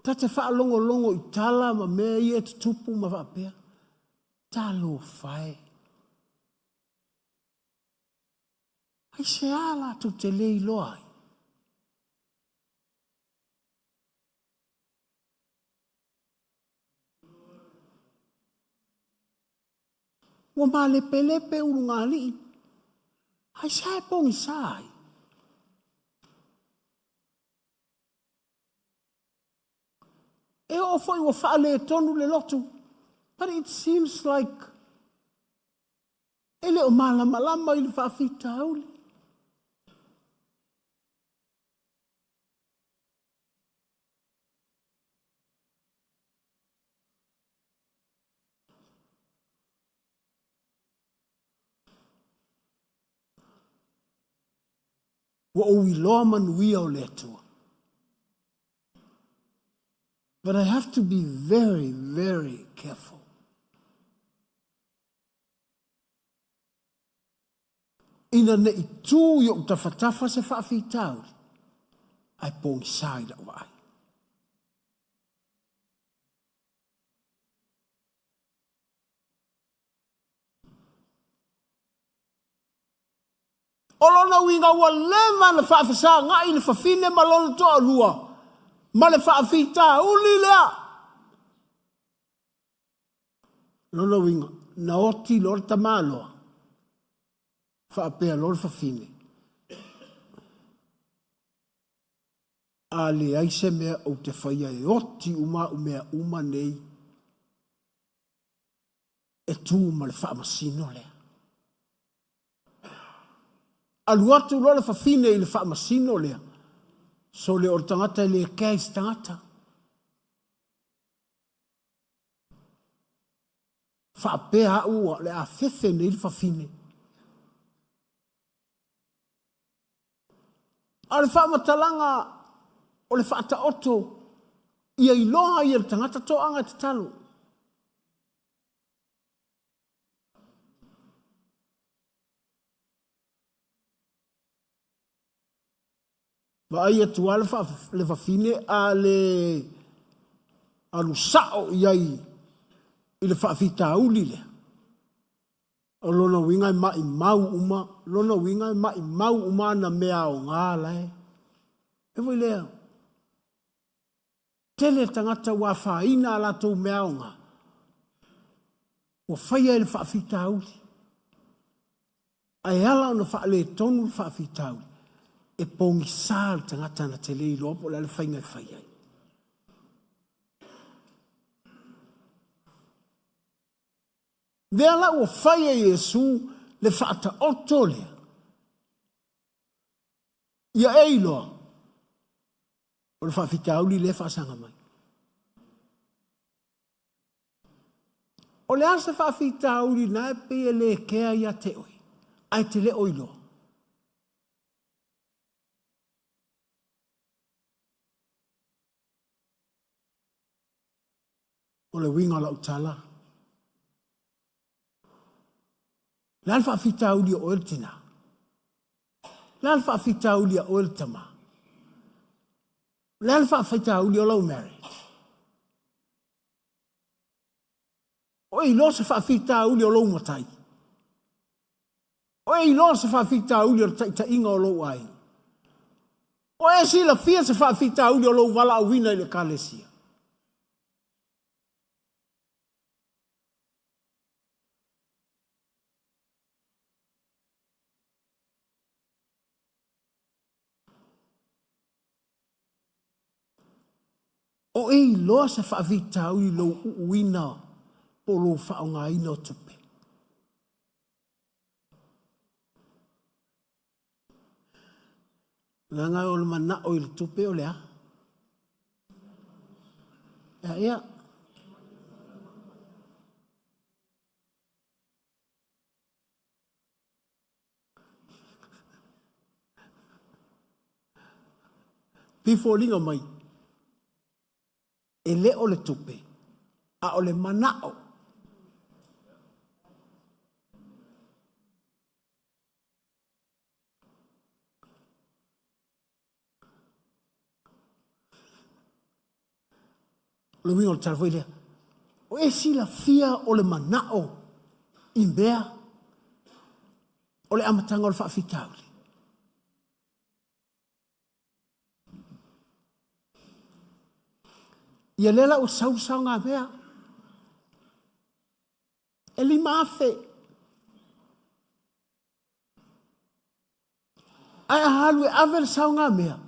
Ta te faalogologo i tala ma mea ia e tutupu ma faapea. Talofa e. Aisea latou te le iloa ai? Ua malepelepe ulugalii, aisea e pogisa ai? E oo foi ua faaletonu le lotu, but it seems like e le o malamalama i le faafitauli. Ua ou iloa manuia o le Atua. But I have to be very, very careful. Ina ne i tū i ou tafatafa se faafitauli, ae pogisa i lau vaai. O lona uiga ua leva ona faafesagai le fafine ma lona toalua ma le faafitauli lea. Lona uiga, na oti loa le tamaloa, faapea loa le fafine, A leai se mea ou te faia e oti uma au mea uma nei e tu ma le faamasino lea. Alu atu loa le fafine i le faamasino lea, sole o le tagata e le kea i se tagata. Faapea au o le a fefe nei le fafine. A o le faamatalaga o le faataoto ia iloa ai e le tagata toaga e tatalo. Vaai atu lava le fafine a le alu sao i ai i le faafitauli lea. O lona uiga e maimau uma, lona uiga e maimau uma ana mea aoga la e. E foi lea, tele tagata ua afaina a latou mea aoga, ua faia e le faafitauli. Ae ala ona faaletonu le faafitauli, e pogisa le tagata na te le iloa po o le a le faiga e fai ai. Lea la ua fai e Iesu le faataoto lea, ia e iloa, o le faafitauli lea e faasaga mai. O le a se faafitauli na e pei e le kea ia te oe, ae te le o iloa? O le uiga o lau tala, le a le faafitauli o oe le tinā? Le a le faafitauli a oe le tamā? Le a le faafitauli o lau marriage? O e iloa se faafitauli o lou matai? O e iloa se faafitauli o le taitaiga o lou aiga? O e silafia se faafitauli o lou valaauina i le Ekalesia? O e iloa se faafitauli i lou uuina Po o lou faaaogaina o tupe. Leaga o le manao i le tupe o le a? Ea ea. Pei foliga mai, e le o le tupe, a o le manao. O le uiga o le tala foi lea, o e silafia o le manao i mea o le amataga o le faafitauli. Ia lea la ua sau le saogamea. E 5,000. Ae a alu e ave le saogamea,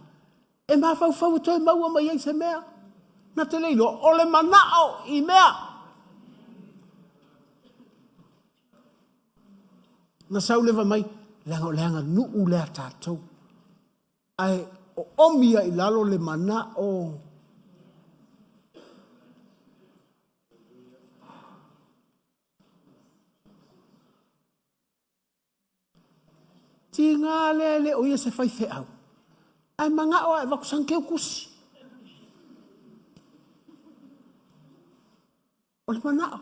e mafaufau e toe maua mai ai se mea. Na te le iloa, o le manao i mea. Na sau leva mai, leaga o le aganuu lea a tatou. Ae oomi ai i lalo le manao. Tiga lea e le o ia se faifeau, ae manao lava e avatu sana teutusi. O le manao.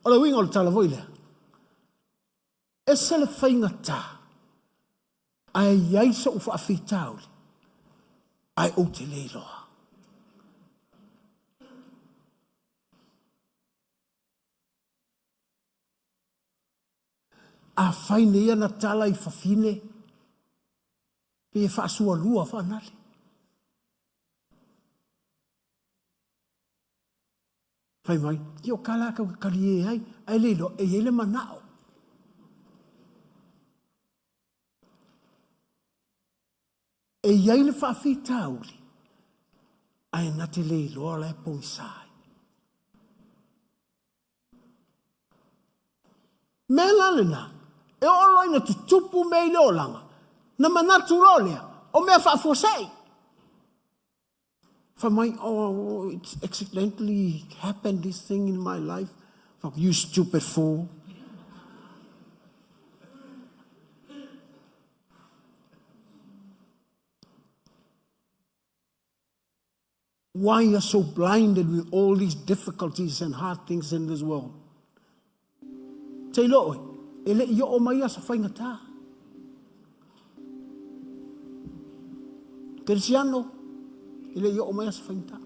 O le uiga o le tala foi lea, ese le faigata, ae i ai so'u faafitauli, ae ou te le iloa. Afai nei ana tala i fafine, pei e faasualua faanale. Fai mai, ia o ka la kau e kali e ai, ae le iloa, e i ai le manao. E i ai le faafitauli, ae na te le iloa la e pogisa ai. Mea la lena, e oo loa ina tutupu mea i le olaga, na manatu loa lea, o mea faafuasei. Fai mai, oh, it's accidentally happened this thing in my life. Fuck, you stupid fool. Why you are so blinded with all these difficulties and hard things in this world? Te iloa oe, e le i oo mai aso faigata. Kerisiano, e le i oo mai aso faigata.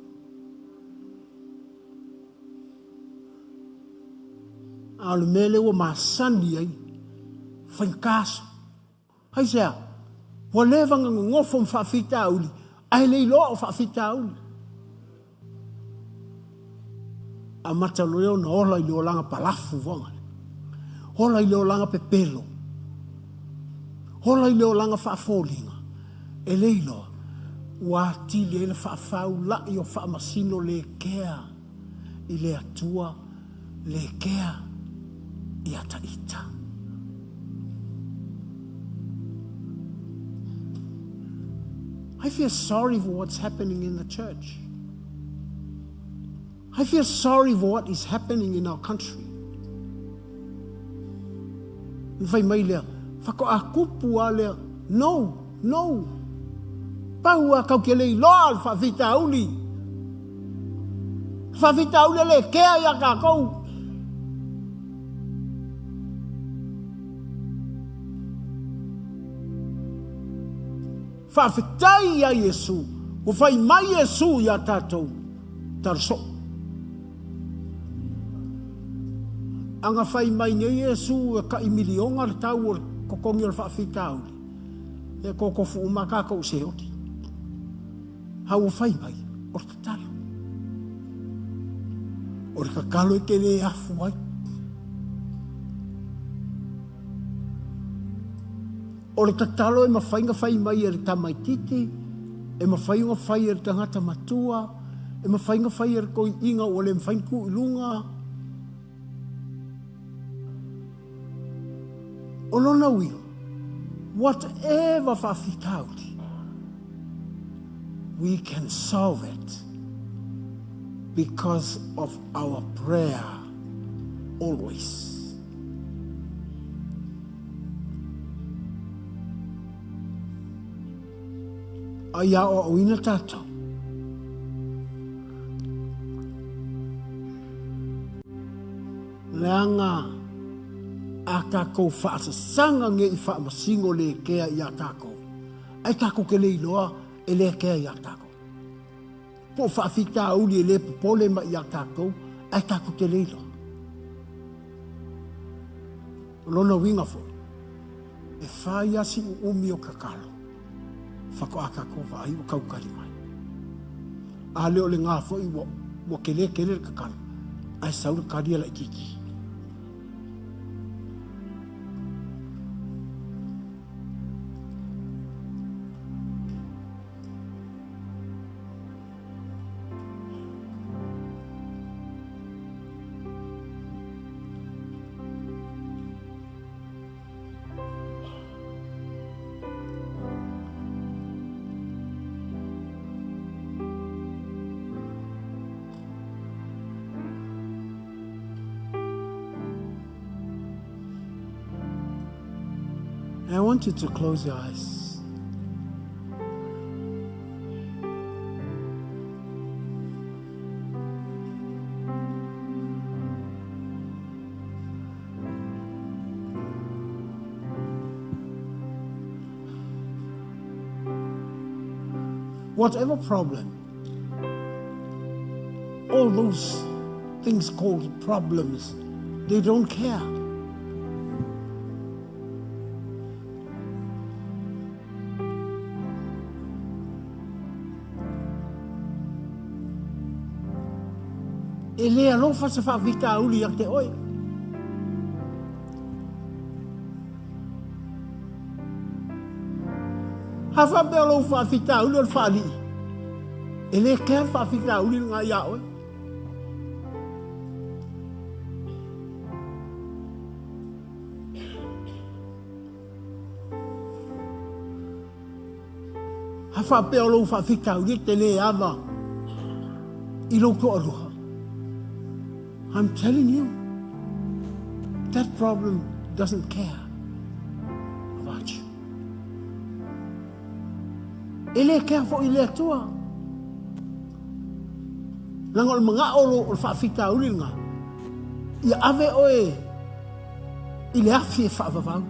A o le mea lea ua masani ai, faigata aso. Aisea? Ua leva ona nonofo ma faafitauli, ae le iloa o faafitauli. Amata loa lea ona ola i le olaga palafu foaga. Ola i le olaga pepelo. Ola i le olaga faafoliga. E le iloa, ua atili ai le faafaulai o faamasino le kea i le Atua le kea ia ta ita. I feel sorry for what's happening in the church. I feel sorry for what is happening in our country. Na fai mai lea, whakoa kupu a lea, no, no. Pau a kau ke le iloa le whaafitauli. Faafitauli e le kea iā kākou. Faafetai iā Iesu, ua fai mai Iesu iā tātou, Tala soo. A na fai mai nei Iesu e taʻi miliona le tau o le totogi o le faafitauli, e totofu uma lava tātou i Seoli. A ua fai mai, o le tatalo. O le tatalo e te le afu ai. O le tatalo e mafai ona fai mai e le tamaititi, e mafai ona fai e le tagata matua, e mafai ona fai e le toeaina ua le mafai ona tu i luga. O lona uiga, whatever faafitauli, we can solve it because of our prayer always. A ia aoaoina tatou. Leaga a tatou faasasaga ne i faamasino le kea iā tatou, ae tatou te le iloa e le kea iā tatou. Po o faafitauli e le popole mai iā tatou, ae tatou te le iloa. O lona uiga foi, e fai lava si uumi o tatalo, faatoa tatou vaai ua tautali mai. A le o lena foi ua, ua tele tele le tatalo, ae sau le tali e laitiiti. I want you to close your eyes. Whatever problem, all those things called problems, they don't care. E le alofa se faafitauli ia te oe. A faapea o lou faafitauli o le faalii, e le kea le faafitauli lena ia oe. A faapea o lou faafitauli e te le ava i lou toalua, I'm telling you, that problem doesn't care about you. E le kea foi i le Atua. Leaga o le manao o le faafitauli lena, ia ave oe i le afi e faavavau.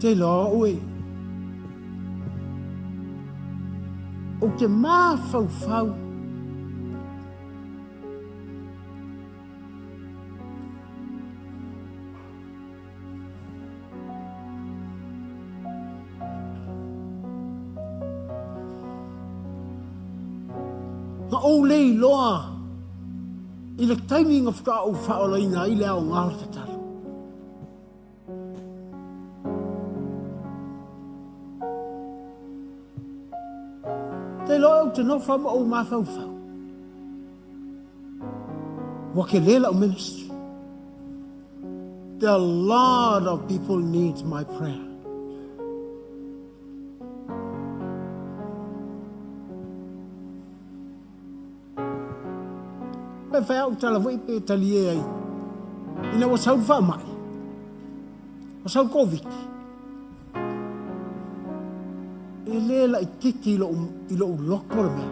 Te iloa oe, ou te mafaufau Na ou le iloa i le taimi na faatoa ou faaolaina ai le aoga o le tatalo. Te iloa ou te nofo ma ou mafaufau. Ua kele lau ministry. There are a lot of people need my prayer. Pe whai au tala foi pe talie ai. Ina ua sau le faamai. Ua sau Covid. E le laititi i lou loto le mea.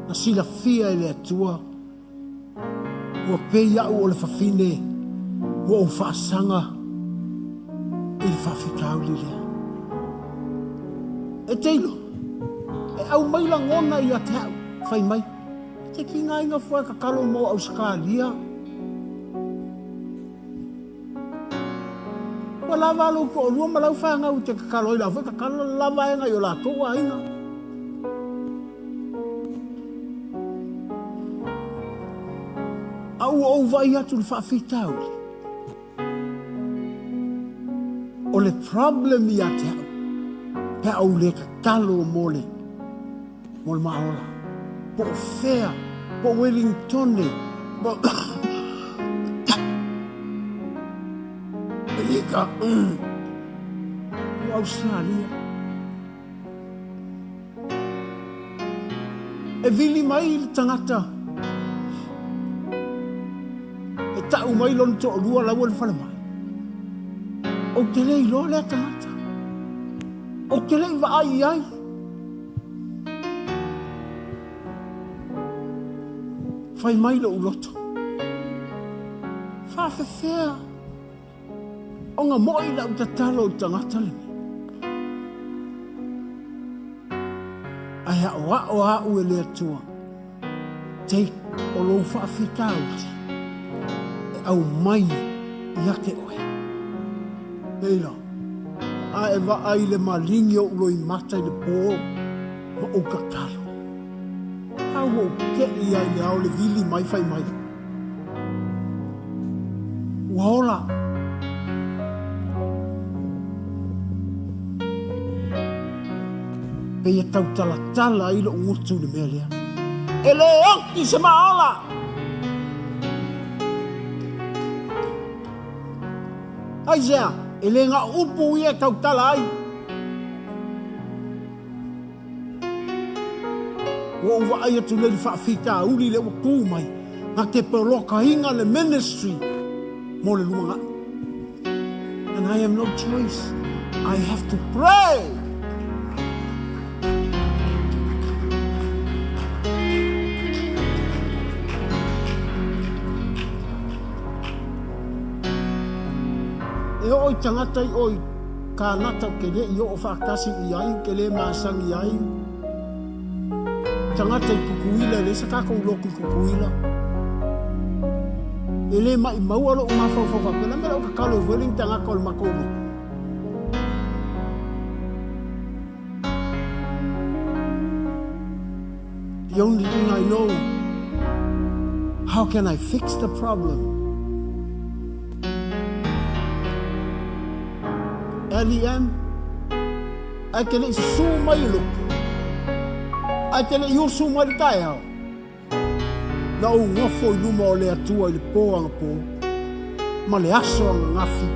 Na silafia e le Atua ua pei au o le fafine ua ou faasaga i le faafitauli lea. E te iloa, e aumai lagona ia te au, fai mai, e te tigaina fua e tatalo mo Ausetalia. Ua lava lou toalua ma lau fanau e te tatalo ai, la foi tatalo le la vaega i o latou aiga. A ua ou vaai atu i le faafitauli, o le problem ia te au, pe a ou le tatalo mo le mo le maaola. Po o fea, po o Wellingtone, po Amerika, po o Ausetalia. E vili mai le tagata e tau mai lona toalua la ua i le falemai. Ou te le iloa lea tagata. Ou te le i vaai i ai. Fai mai lou loto, faafefea ona mo'i lau tatalo i le tagata lenei. Ae aoao au e le Atua, take o lou faafitauli e aumai ia te oe. Leila, a e vaai i le maligi o ou loimata i le pō ma ou tatalo. A ua ou te'i lava i le ao le vili mai fai mai. Ua ola. Pei e tautalatala ai lou gutu i le mea lea. E le oti se maaola! Aisea? E le na o upu ia e tautala ai. Ua ou vaai atu nei i le faafitauli lea ua tu mai, na te polokaina le ministry mo le lumanai. And I have no choice. I have to pray. E oo i tagata i o i Kānata ou te le i oo faatasi i ai, ou te le masani ai. Tagata i Tutuila, e leai se tatou lotu i Tutuila. E le maʻimaua loʻu mafaufau faapea, o le a le mea o le a ou tatalo ai foi le ni tagata o le matou lotu. The only thing I know, how can I fix the problem? LEM, ae te le i susū mai le lotu, ae te le i usu mai le taeao, Na ou nofo i luma o le Atua i le pō anapō, ma le aso ananafi.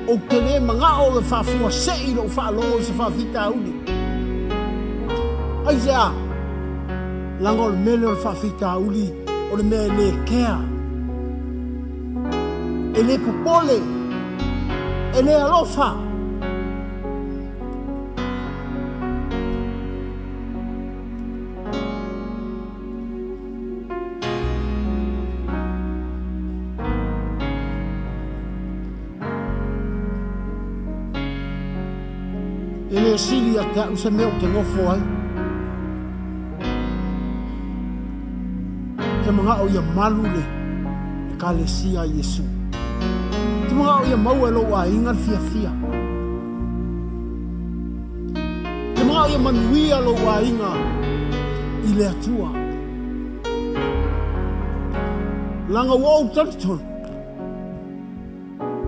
Ou te le manao e faafuasei lou faalogo i se faafitauli. Aisea? Leaga o le mele o le faafitauli o le mea e le kea, e le popole, e le alofa. E le sili ia te au se mea ou te nofo ai. Ou te manao ia malu le Ekalesia a Iesu. Ou te manao ia maua e lou aiga le fiafia. Te manao ia manuia lou aiga i le Atua. Leaga ua ou talitonu,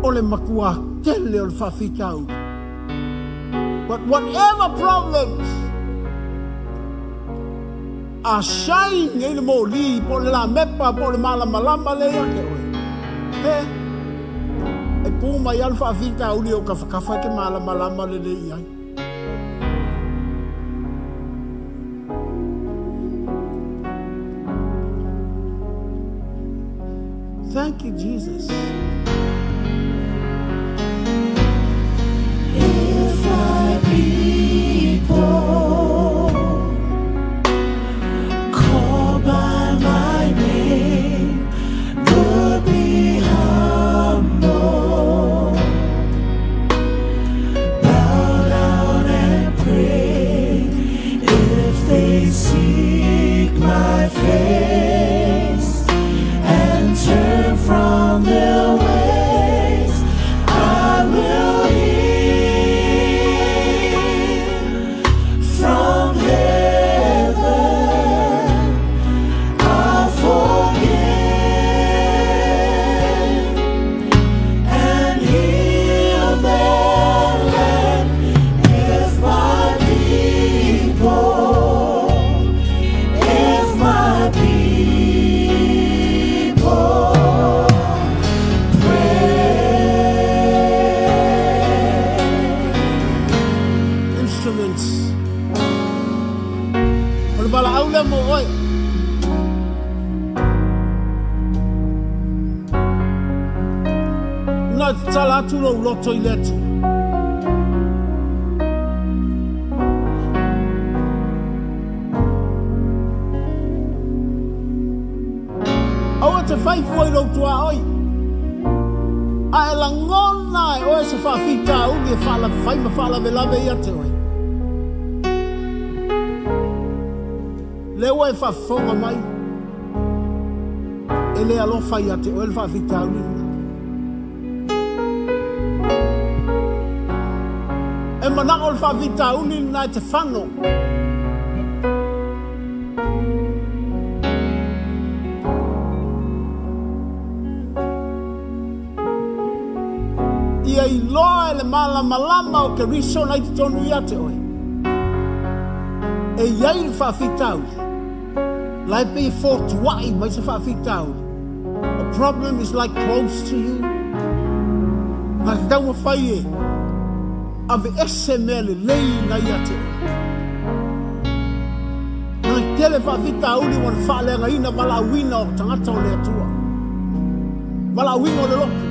o le matua tele o le faafitauli. But whatever problems, a shine ai le moli po o le lamepa po o le malamalama lea ia te oe, he, e pū mai lava le faafitauli i ou tafatafa e te malamalama lelei i ai. Thank you, Jesus. If my people called by my name would be humble, bow down and pray, if they seek my face and turn from their Na tatala atu lou loto i le Atua. Aua te fai fua i lou tuaoi, a e lagona e oe se faafitauli e faalafai ma faalavelave ia te oe. Lea ua e faafofoga mai, e le alofa ia te oe le faafitauli lena. E manao le faafitauli lena e te fano. Ia iloa e le malamalama o Keriso na i totonu ia te oe. E i ai le faafitauli, la e pei e fotuai mai se faafitauli. A problem is like close to you. Na te taumafai e aveese mea lelei na ia te oe. Na tele faafitauli ua na faaleagaina valaauina o tagata o le Atua. Valaauina o le lotu.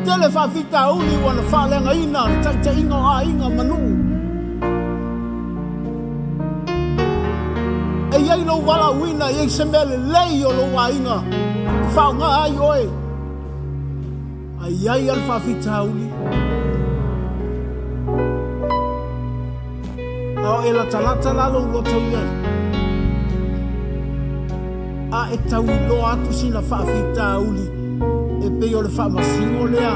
Tele faafitauli ua na faaleagaina le taitaiga o aiga ma nuu. E i ai lou valaauina, e i ai se mea lelei o lou aiga e faaaoga ai oe. A i ai lava le faafitauli, a o e latalata la lou loto i ai, a e tauiloa atu sina faafitauli e pei o le faamasino lea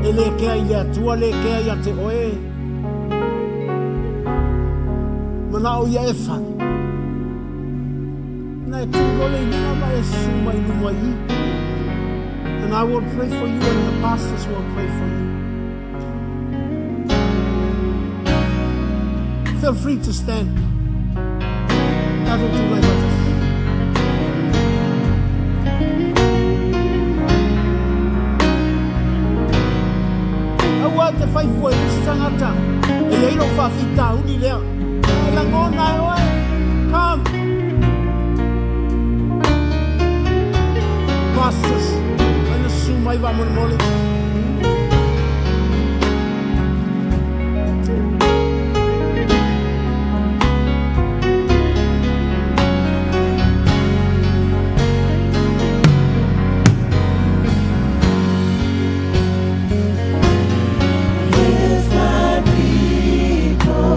e le kea i le Atua, le kea ia te oe. Manao ia e fale. Na e tu lole i luga ma e susu mai luma i i. And I will pray for you and the pastors will pray for you. Feel free to stand. Tatou tulai faatasi. Aua te fai fua i isi tagata e i ai lou faafitauli lea. E lagona e oe. Come. Pastors, mai na susu mai faamolemole. If my people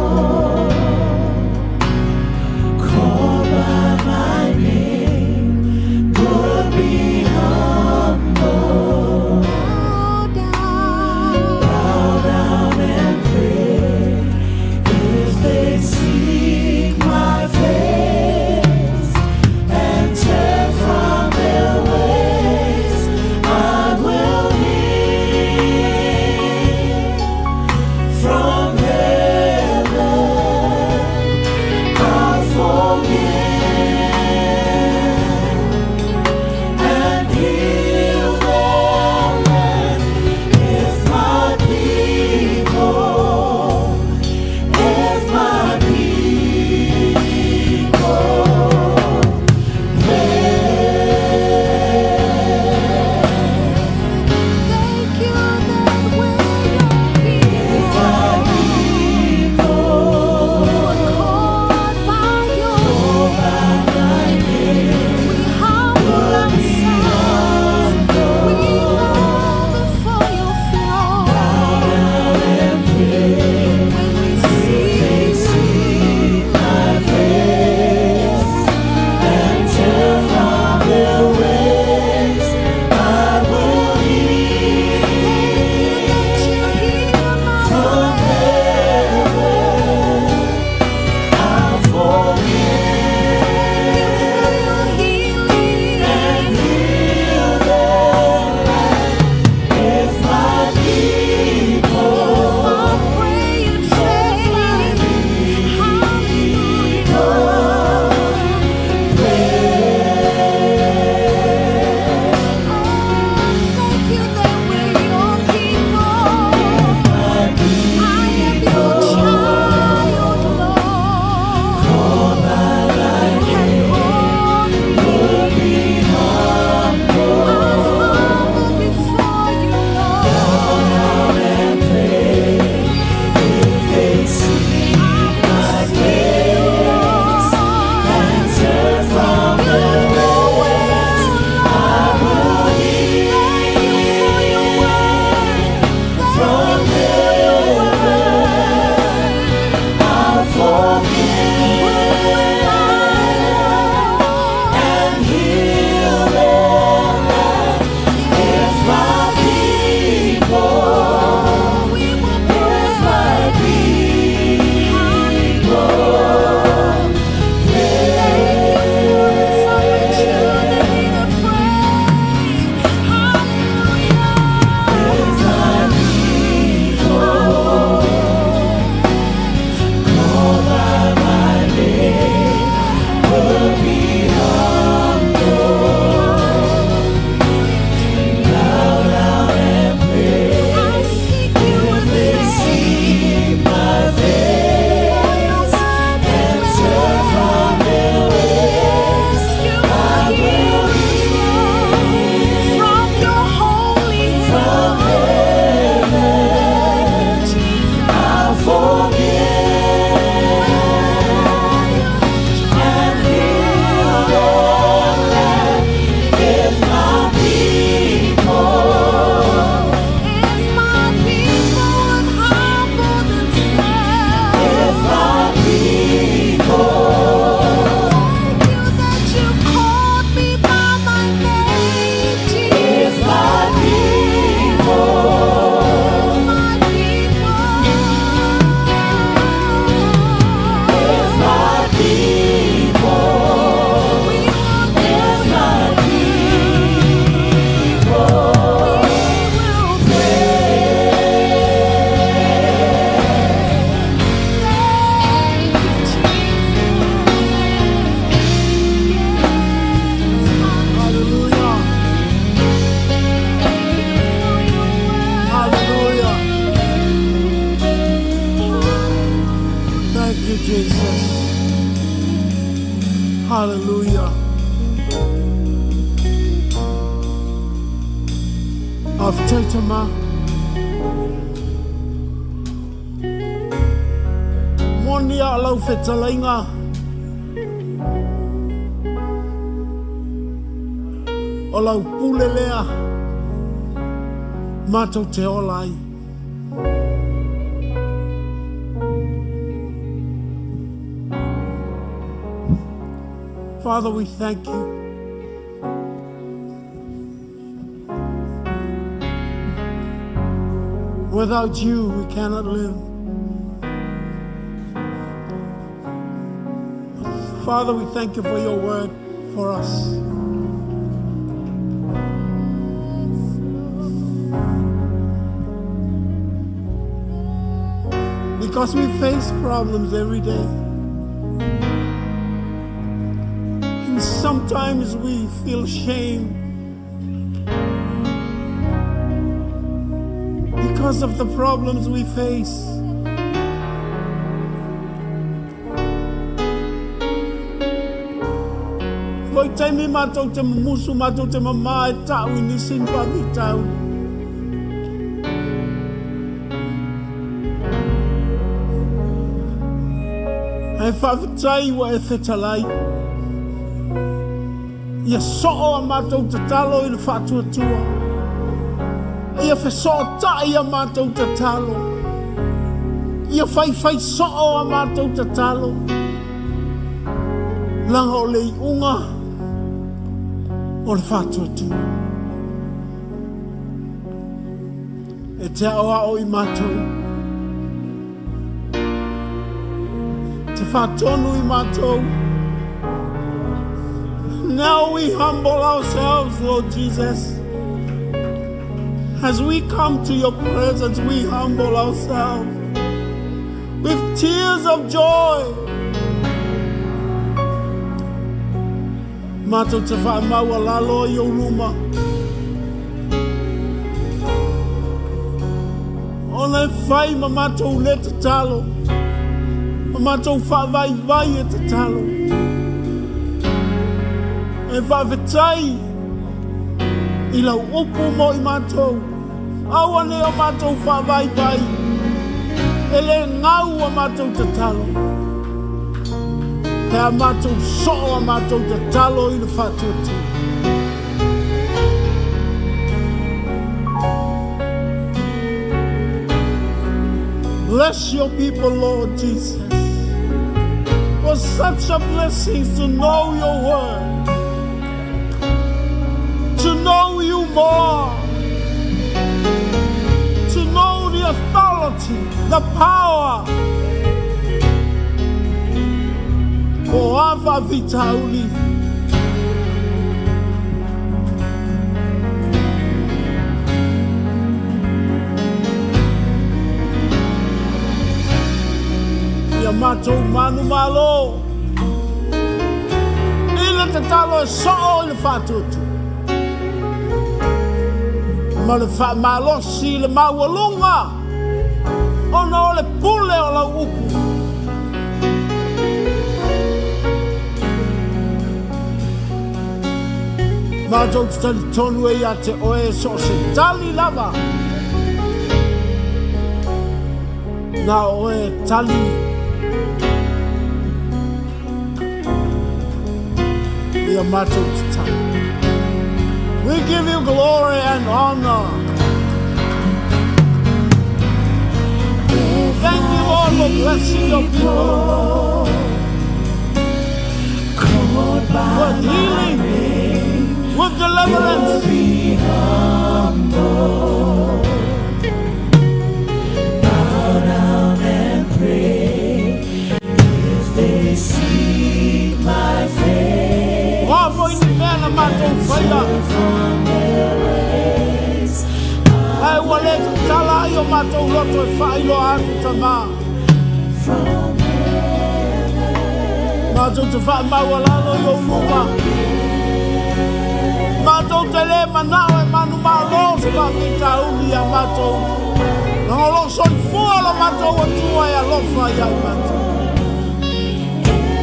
called by my name would be humble. Faafetai Tama. Moni a lau fetalaiga. O lau pule lea matou te ola ai. Father, we thank you. Without you, we cannot live. Father, we thank you for your word for us. Because we face problems every day. And sometimes we feel shame because of the problems we face. Vaitaimi matou te mumusu, matou te mamā e ta'u i nisi ni faafitauli. Ae faafetai ua e fetalai. Ia soo a matou tatalo i le faatuatua. Ia fesootai a matou tatalo. Ia faifai soo a matou tatalo. Leaga o le iuga o le faatuatua. E te aoao i matou. Te faatonu i matou. Now we humble ourselves, Lord Jesus. As we come to your presence, we humble ourselves with tears of joy. Matou te faamaualalo i ou luma. Ona e fai ma matou le tatalo, ma matou faavaivai e tatalo. E faafetai i lau upu mo i matou. Aua nei o matou faavaivai, e le gau a matou tatalo. Pe a matou soo a matou tatalo i le faatuatua. Bless your people, Lord Jesus. For such a blessing to know your word, to know you more, to know the authority, the power. O a faafitauli. Ia matou manumalo i le tatalo e soo i le faatuatua ma le faamalosi i le maualuga ona o le pule o lau upu. Matou te talitonu e ia te oe so o se tali lava. Na oe e tali ia matou tatalo. We give you glory and honor. Thank you, Lord, for blessing your people with healing, with deliverance. Bow down and pray if they seek my face. O a foi ni mea na matou faia. From their ways. Ae ua le tatala ai o matou loto e faailoa atu Tama. From Matou te faamaualalo i ou luma. Matou te le manao e manumalo se faafitauli ia matou. Leaga o lo o soifua lo matou Atua e alofa ia i matou.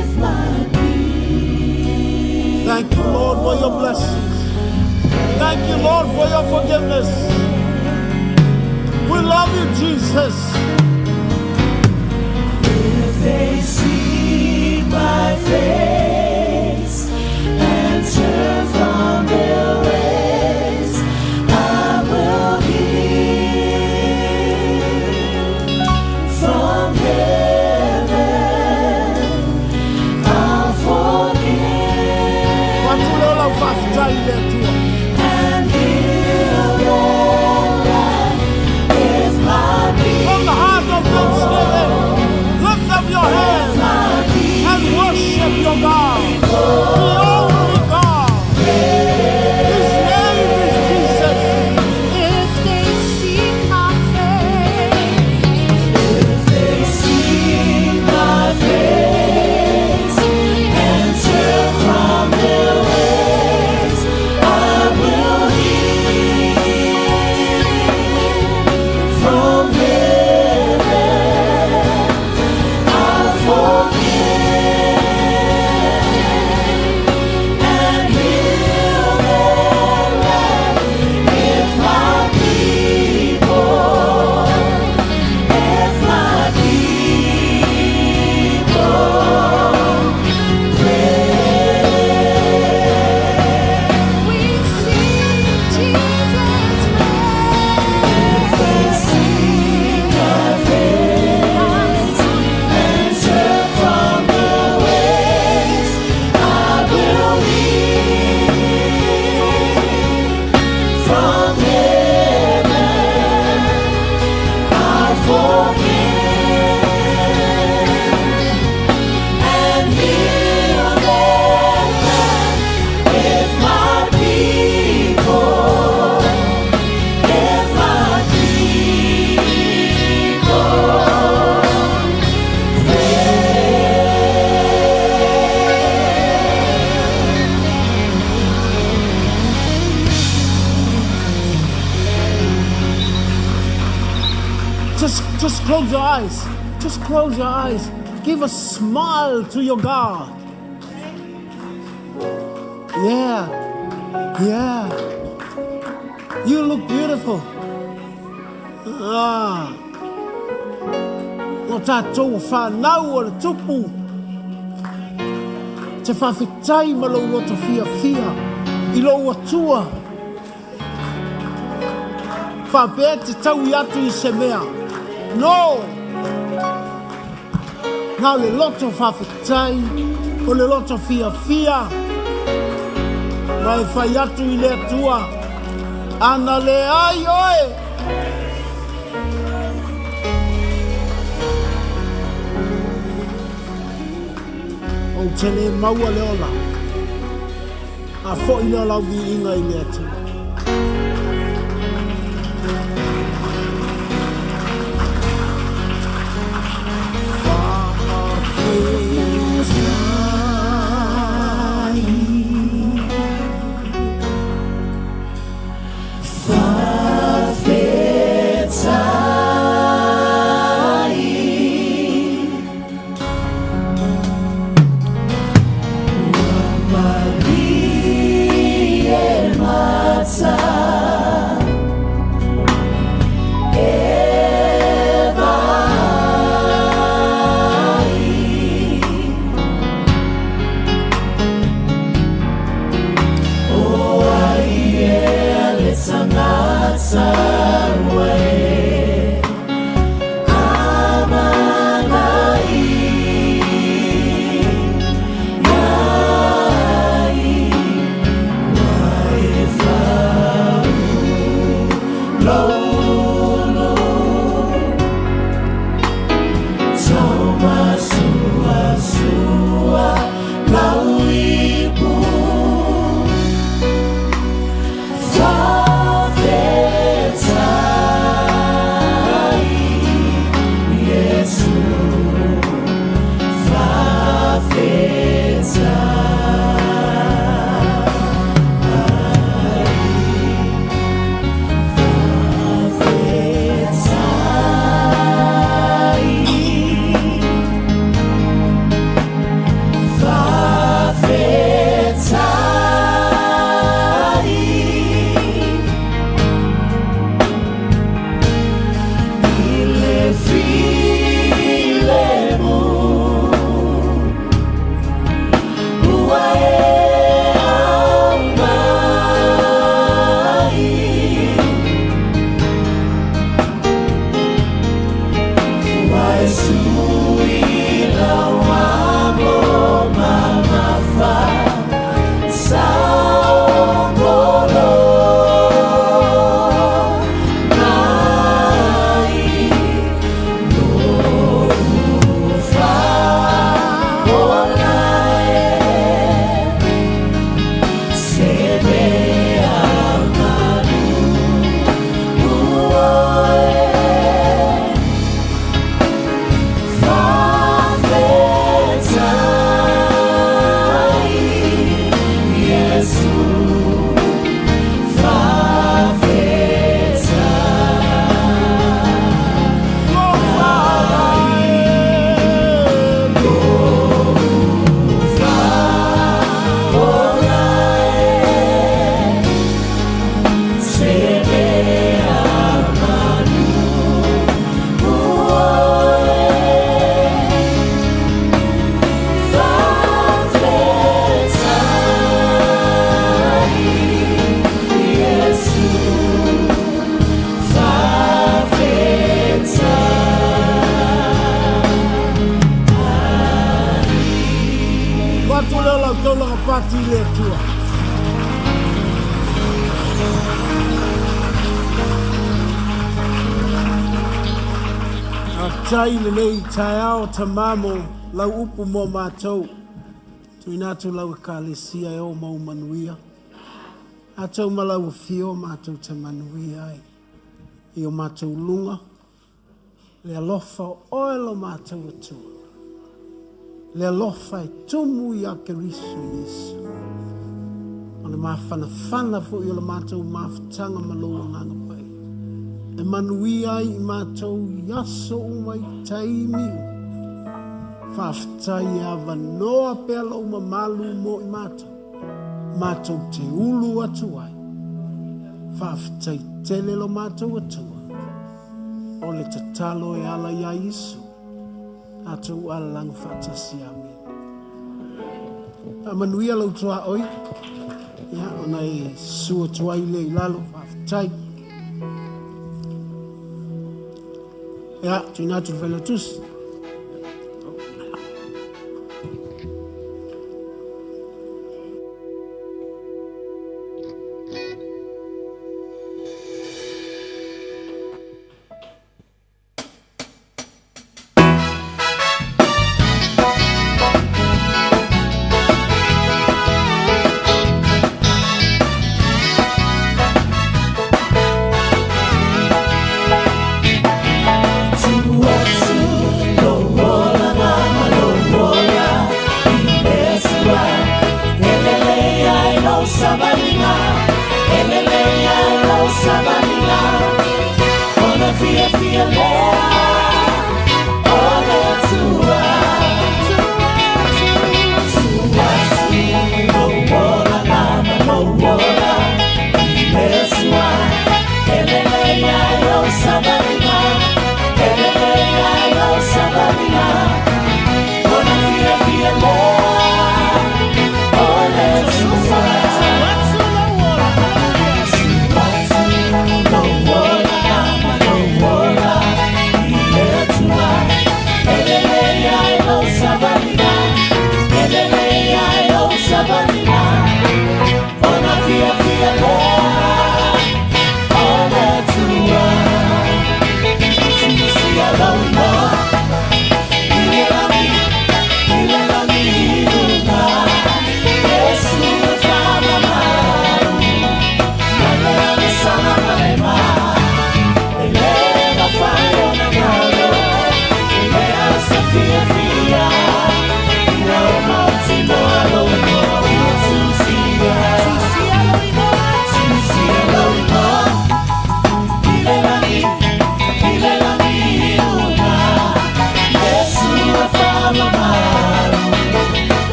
If my Thank you, Lord, for your blessings. Thank you, Lord, for your forgiveness. We love you, Jesus. If they seek my face and turn from their ways, I will hear from heaven. I'll forgive Fa'atu lea o lau fa'afetai i le Atua. and heal their land. If my From the heart of thanksgiving, lift up your hands my and worship your God, the only God. His name is Jesus. If they seek my face, If they seek my face and turn from their ways, I will hear from heaven. I'll forgive and heal their land. If my people, if my people we seek Jesus' If they seek my face and turn from their ways, I will hear from heaven. I'll forgive and heal their land. If my people, if my people Just close your eyes. Just close your eyes. Give a smile to your God. Yeah. Yeah. You look beautiful. Ah. O tātou whānau o le tupu. Te whawhitai ma lou loto fiafia i lou Atua. Whapea te tau i atu i se mea. No! Ngā o le loto whawhitai, o le loto fiafia. Ma e whai atu i le Atua. Ana le ai oe. Ou te le maua le ola. A fo i le lau viiga i le Atua. Fa Faafetai i lenei taeao Tama mo lau upu mo matou. Tuuina atu lau Ekalesia e o ma u manuia. Atou ma lau afio matou te manuia ai. I o matou luga, le alofa o oe lo matou Atua. Le alofa e tumu ia Keriso Iesu. O le mafanafana foi o le matou mafutaga ma lou Agaga Paia. E manuia ai i matou i aso uma i taimi uma. Faafetai e avanoa pea lou mamalu mo i matou, matou te ulu atu ai. Faafetai tele lo matou Atua. O le tatalo e ala iā Iesu. Tatou alalaga faatasi. Amene. Faamanuia lou tuaoi. Ia, ona e susu atu ai lea i lalo. Faafetai. Ia, tuuina atu le Failautusi. Tu atu.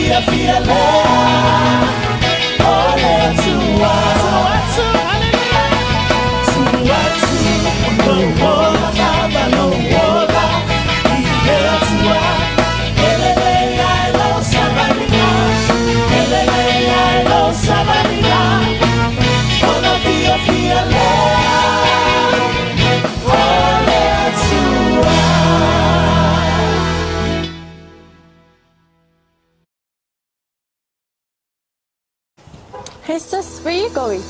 fiafia lea o le Atua. Tuu atu lou ola lava lou ola i le Atua, e lelei ai lou savaliga, e lelei ai lou savaliga, ona fiafia lea o le Atua. Hey sis, where are you going?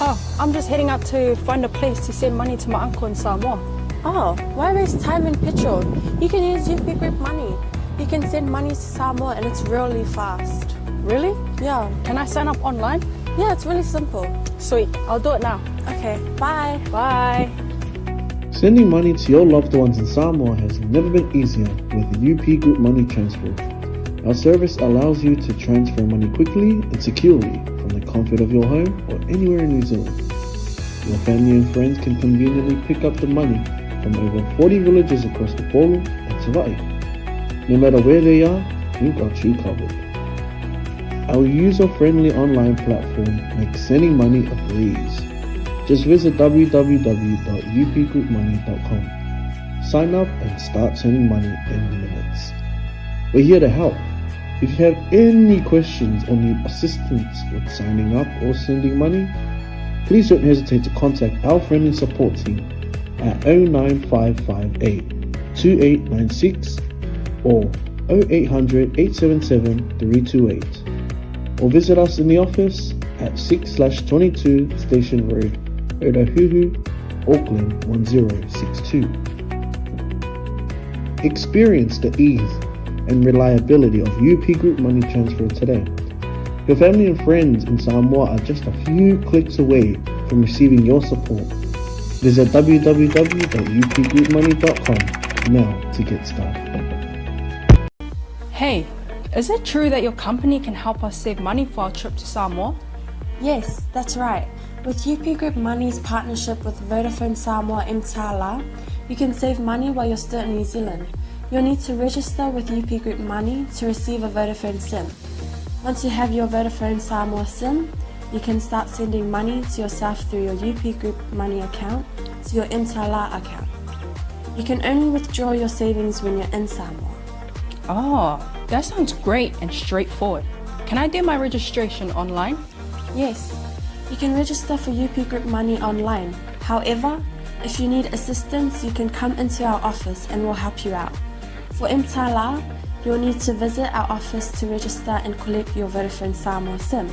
Oh, I'm just heading out to find a place to send money to my uncle in Samoa. Oh, why waste time and petrol? You can use UP Group Money. You can send money to Samoa and it's really fast. Really? Yeah. Can I sign up online? Yeah, it's really simple. Sweet, I'll do it now. Okay, bye. Bye. Sending money to your loved ones in Samoa has never been easier with UP Group Money Transfer. Our service allows you to transfer money quickly and securely from the comfort of your home or anywhere in New Zealand. Your family and friends can conveniently pick up the money from over 40 villages across Upolu and Savaii. No matter where they are, we've got you covered. Our user-friendly online platform makes sending money a breeze. Just visit www.upgroupmoney.com. Sign up and start sending money in minutes. We're here to help. If you have any questions or need assistance with signing up or sending money, please don't hesitate to contact our friendly support team at 09558 2896 or 0800 877 328 or visit us in the office at 6/22 Station Road, Otahuhu, Auckland 1062. Experience the ease and reliability of UP Group Money Transfer today. Your family and friends in Samoa are just a few clicks away from receiving your support. Visit www.upgroupmoney.com now to get started. Hey, is it true that your company can help us save money for our trip to Samoa? Yes, that's right. With UP Group Money's partnership with Vodafone Samoa Mtala, you can save money while you're still in New Zealand. You'll need to register with UP Group Money to receive a Vodafone SIM. Once you have your Vodafone Samoa SIM, you can start sending money to yourself through your UP Group Money account to your Mtala account. You can only withdraw your savings when you're in Samoa. Oh, that sounds great and straightforward. Can I do my registration online? Yes, you can register for UP Group Money online. However, if you need assistance, you can come into our office and we'll help you out. For Mtala, you'll need to visit our office to register and collect your Vodafone Samoa SIM.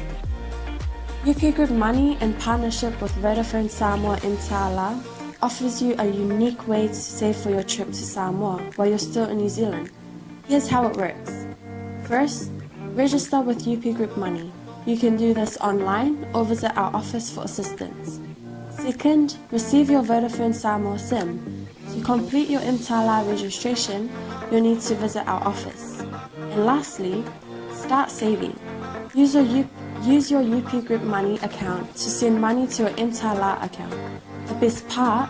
UP Group Money, in partnership with Vodafone Samoa Mtala, offers you a unique way to save for your trip to Samoa while you're still in New Zealand. Here's how it works. First, register with UP Group Money. You can do this online or visit our office for assistance. Second, receive your Vodafone Samoa SIM. To complete your Mtala registration, you'll need to visit our office. And lastly, start saving. Use your UP Group Money account to send money to your Mtala account. The best part,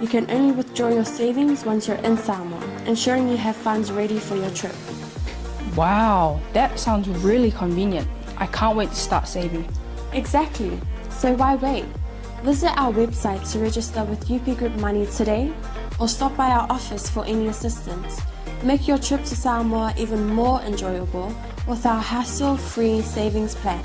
you can only withdraw your savings once you're in Samoa, ensuring you have funds ready for your trip. Wow, that sounds really convenient. I can't wait to start saving. Exactly. So why wait? Visit our website to register with UP Group Money today or stop by our office for any assistance. Make your trip to Samoa even more enjoyable with our hassle-free savings plan.